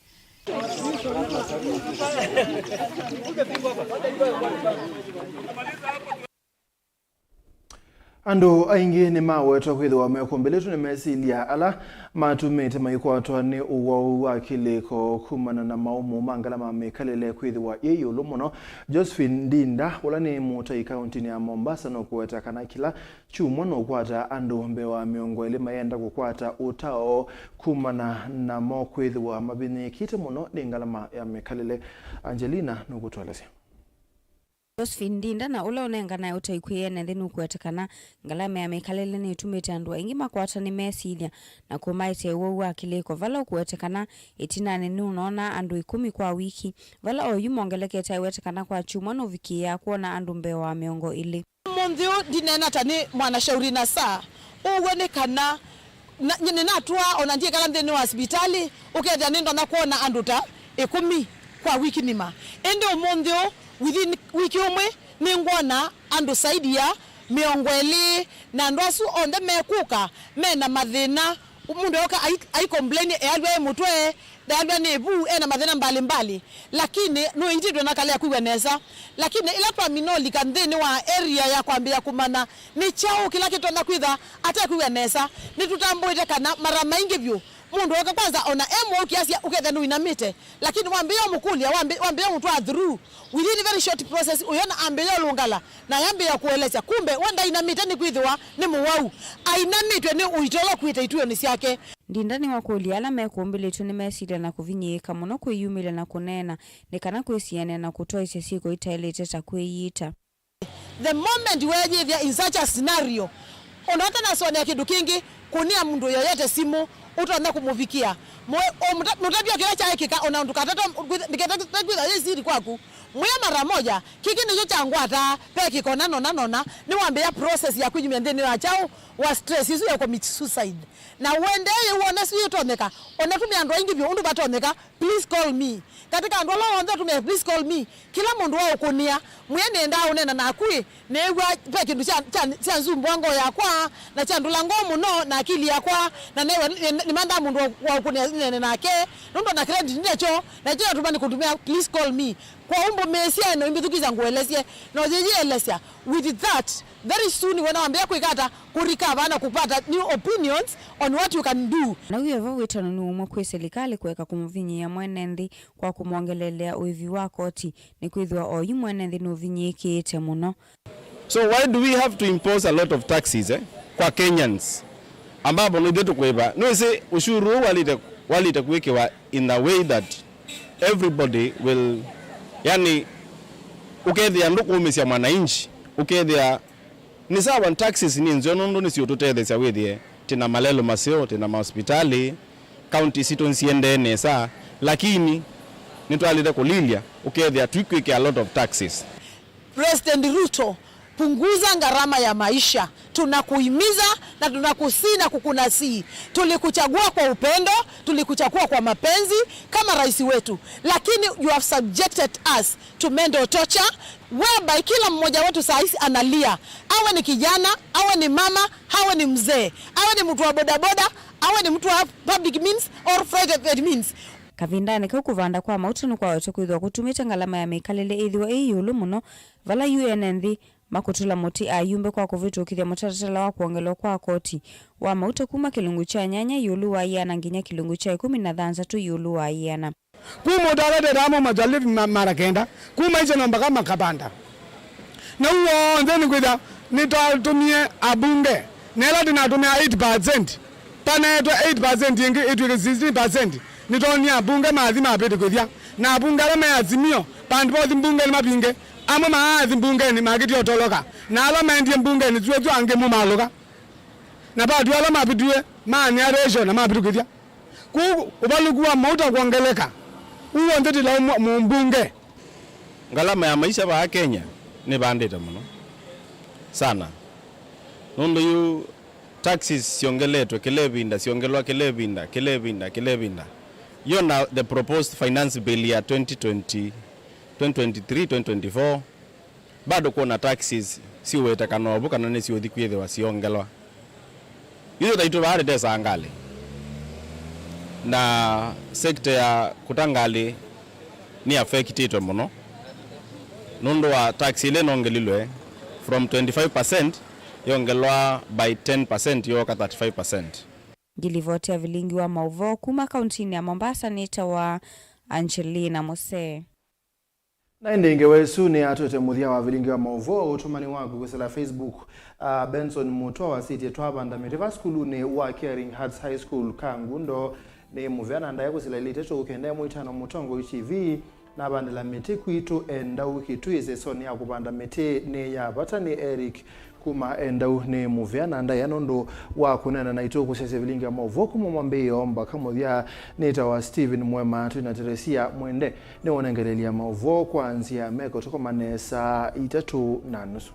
Andũ aingĩ nĩmawetwa kwĩthĩwa mekũmbĩlĩtwe nĩ mesilya ala matumĩte maikwatwa nĩ ũwau wa kĩlĩko kumana na maũmũ ma ngalama mĩkalĩle kwĩthĩwa yĩ ĩũlũ mũno. Josephine Ndinda, ũla nĩ mũtai kauntinĩ ya Mombasa, nũkũweta kana kĩla kyumwa nũkwata andũ mbee wa mĩongo ĩlĩ mayenda kũkwata ũtao kumana namo kwĩthĩwa mavinyĩĩkĩte mũno nĩ ngalama ya mĩkalĩle. Angelina nũkũtũelesya. Josephine Ndinda, na ũla ũnenganae ũtai kwĩ ene nthĩ, nũkũweta kana ngalama ya mĩkalĩle nĩtumĩte andũ aingĩ makwatwa nĩ mesilya na kũmaetee ũwau wa kĩlĩko, vala ũkũweta kana ĩtinanĩ nũnoona andũ ĩkũmi kwa wiki, vala oyu mongelekete aiweta kana kwa kyumwa nũvikĩĩaa kwona andũ mbee wa mĩongo ĩlĩ. Ũmũnthĩ ũũ ndineena ta nĩ mwanashauri na saa. Ũw'o nĩ kana na, nĩ-, nĩnatũaa ona ndyĩkala nthĩnĩ wa sivitalĩ, ũkethĩa nĩndonya kwona andũ ta ĩkũmi kwa wiki nima. Ĩndĩ ũmũnthĩ ũũ, within wiki ũmwe, nĩngwona andũ saidi ya mĩongo ĩlĩ, na andũ asu onthe mekũka me na mathĩna. Mũndũ eũka ai-, aicomplain ealw'a ĩ mũtwe, ealw'a nĩ ĩvu, e na mathĩna mbalimbali. Lakini nũitĩtwe na kalea kwĩw'a nesa. Lakini ĩla twamina ũlika nthĩnĩ wa area ya kwambĩĩa kũmanya nĩ kyaũ kĩla kĩtonya kwĩtha atekwĩw'a nesa, nĩtũtambũĩte kana mara maingĩ vyũ mũndũ ooka kwanza ona e mũu kiasi ũkethĩa nũinamĩte, lakini wambĩĩa ũmũkũlya, wambĩ-, wambĩĩa ũmũtwaa through, within very short process ũyona ambĩĩa ũlũngala na yambĩĩa kũelesya kumbe we ndainamĩte nĩkwĩthĩwa nĩ mũwau, ainamĩtwe nĩ ũito ũla ũkuĩte ituĩonĩ syake. Ndinda nĩwakũlya ala mekũmbĩlĩtw'e nĩmesilya na kũvinyĩĩka mũno kwĩyumĩlya na kũneena nĩ kana kwĩsianĩa na kũtwaĩsya syĩko itaĩlĩte ta kwĩyita. The moment weeyĩthĩa in such a scenario, ona ũtanasonea kĩndũ kĩngĩ, kũnĩa mũndũ yoyote simũ, ũtonya kũmũvikĩa. Mwe-, ũmũta-, mũtavya kĩla kyaĩkĩka, ona ndũkatata, ndĩketata kwĩtha yĩ siri kwaku. Mwĩa mara moja, kĩkĩ nĩkyo kyangwataa, ve kĩko na nona nona, nĩwambĩĩa process ya kwĩyumya nthĩnĩ wa kyaũ, wa stress isu ya commit suicide. Na ũendee wone si ũtonyeka, ona tũmĩa andũ aingĩ vyũ ũndũ vatonyeka, please call me. Katika andũ ala onthe tũmĩa please call me, kĩla mũndũ waũkũnĩa, mwĩe nĩendaa ũneena naku ĩ, nĩĩw'a ve kĩndũ kya, kya, kyanzumbũa ngoo yakwa, na kyandũla ngoo mũno, na akili yakwa, na neew'a nĩ-, nĩ-, nĩmandaa mũndũ wa, waũkũnĩa nene nake, nũndũ na credit ndinakyo, na kĩla tũma nĩkũtũmĩa please call me. Kwoou mbũmĩĩsye na ũimbĩthukĩĩsya ngũelesye, na ũyĩyĩelesya with that, very soon wena wambĩĩa kwĩka ata, kũrikava na kũvata new opinions on what you can do. Na wĩ vo wĩtano nĩ ũmwe kwĩ silikalĩ kũeka kũmũvinyĩĩa mwene nthĩ kwa kũmwongelelea ũĩvi wa koti, nĩkwĩthĩwa oyu mwene nthĩ nũvinyĩĩkĩĩte mũno. So why do we have to impose a lot of taxes, eh, kwa Kenyans? Ambapo no ithe tũkwĩva, nĩwĩsĩ ũshuru ũũ walĩte, walĩte kwĩkĩwa in a way that everybody will, yani, ũkethĩa ndũkũũmĩsya mwananchi, ũkethĩa nĩ sawa, taxes nĩ nzeo nũndũ nĩsiũtũtetheesya wĩthĩe twĩna malelũ maseo, twĩna mahospitalĩ, county sitũ nsiendee nesa, lakini nĩtwalĩte kũlilya ũkethĩa tũikwĩkĩa a lot of taxes. President Ruto, punguza gharama ya maisha. Tunakuhimiza na tunakusihi na kukunasihi. Tulikuchagua kwa upendo, tulikuchagua kwa mapenzi kama rais wetu, lakini you have subjected us to mental torture, whereby kila mmoja wetu saa hizi analia, awe ni kijana, awe ni mama, awe ni mzee, awe ni mtu wa bodaboda, awe ni mtu wa public means or private means. Kavindanĩ kau, kũvanda kwa mauta nĩkwawetwe kwĩthĩwa kũtumĩte ngalama ya mĩkalĩle ĩthĩwa ĩ ĩũlũ mũno, vala yu ene nthĩ makũtũla mũtĩ ayumbe kwa kũvĩtũkĩthya mũtalatala wa kwongelwa kwa koti wa mauta kuma kĩlungu kya nyanya ĩũlũ wa ĩana nginya kĩlungu kya ĩkũmi na thanthatũ ĩũlũ wa ĩana. Kuma ũtala tetaa mo majalivi ma-, mara kenda, kuma icheno mpaka makabanda. Na ũu w'onthe nĩkwĩthĩa nĩtwatũmie abunge, na ĩla tũnatũmĩa eight percent, panaetwe eight percent ĩngĩ ĩtw'ĩke sixteen percent, nĩtwonie abunge mathi mavĩtũkĩthya. Na abunge ala me Azimio, pandi bothi mbungenĩ mavinge, amwe maathi mbungenĩ makĩtie ũtoloka, na ala maendie mbungenĩ syũsyo angĩ mumalũka. Na vatu ala mavĩtũkie maanĩa ratio na mavĩtũkĩthya. Kwoou ũvalũku wa mauta kwongeleka, ũu w'onthe tila mũmbunge. Ngalama ya maisha vaa Kenya nĩvandĩte mũno sana, nũndũ yu taxes syongeletwe kĩla ĩvinda, syongelwa kĩla ĩvinda, kĩla ĩvinda, kĩla ĩvinda. Yona the proposed finance bill ya twenty twenty, twenty twenty-three, twenty twenty-four, bado kwona taxes siũwetekana ovu kana nĩsiũthi kwĩthĩwa siongelwa. Ithyĩ taitũ vaa tũtesaa ngalĩ, na sector ya kũta ngalĩ nĩ affectĩtwe mũno nũndũ wa tax ĩla ĩnongelilwe from twenty-five percent yongelwa by ten percent yooka thirty-five percent. Ngilivoti ya vilingi wa maũvoo kuma kauntinĩ ya Mombasa nĩtawa Angelina Musee. Na ĩndĩ ngewa ĩsu nĩyatwete mũthya wa vilingi wa maũvoo ũtũmani waku kwĩsĩla Facebook. Ah, Benson Mutwa wasĩtye, "Twavanda mĩtĩ va sukulunĩ wa Caring Hearts High School Kangundo nĩ mũvea na ndaĩa kwĩsĩla ilĩ itatũ kenda ĩmwe itano Mũtongoi T V navandĩla mĩtĩ kwitũ Endau Kitui ĩsesonĩ ya kũvanda mĩtĩ nĩ ya vata nĩ Eric kuma Endau nĩ mũvea na ndaĩa nũndũ wa kũneena naitũ kũsyaĩĩsya vilingi ya maũvoo kuma mwambĩĩo mbaka mũthya." Nĩtawa Stephen Mwema twĩ na Teresia Mwende nĩwonengeleelya maũvoo kwa nzĩa ya meko tũkomane saa itatũ na nusu.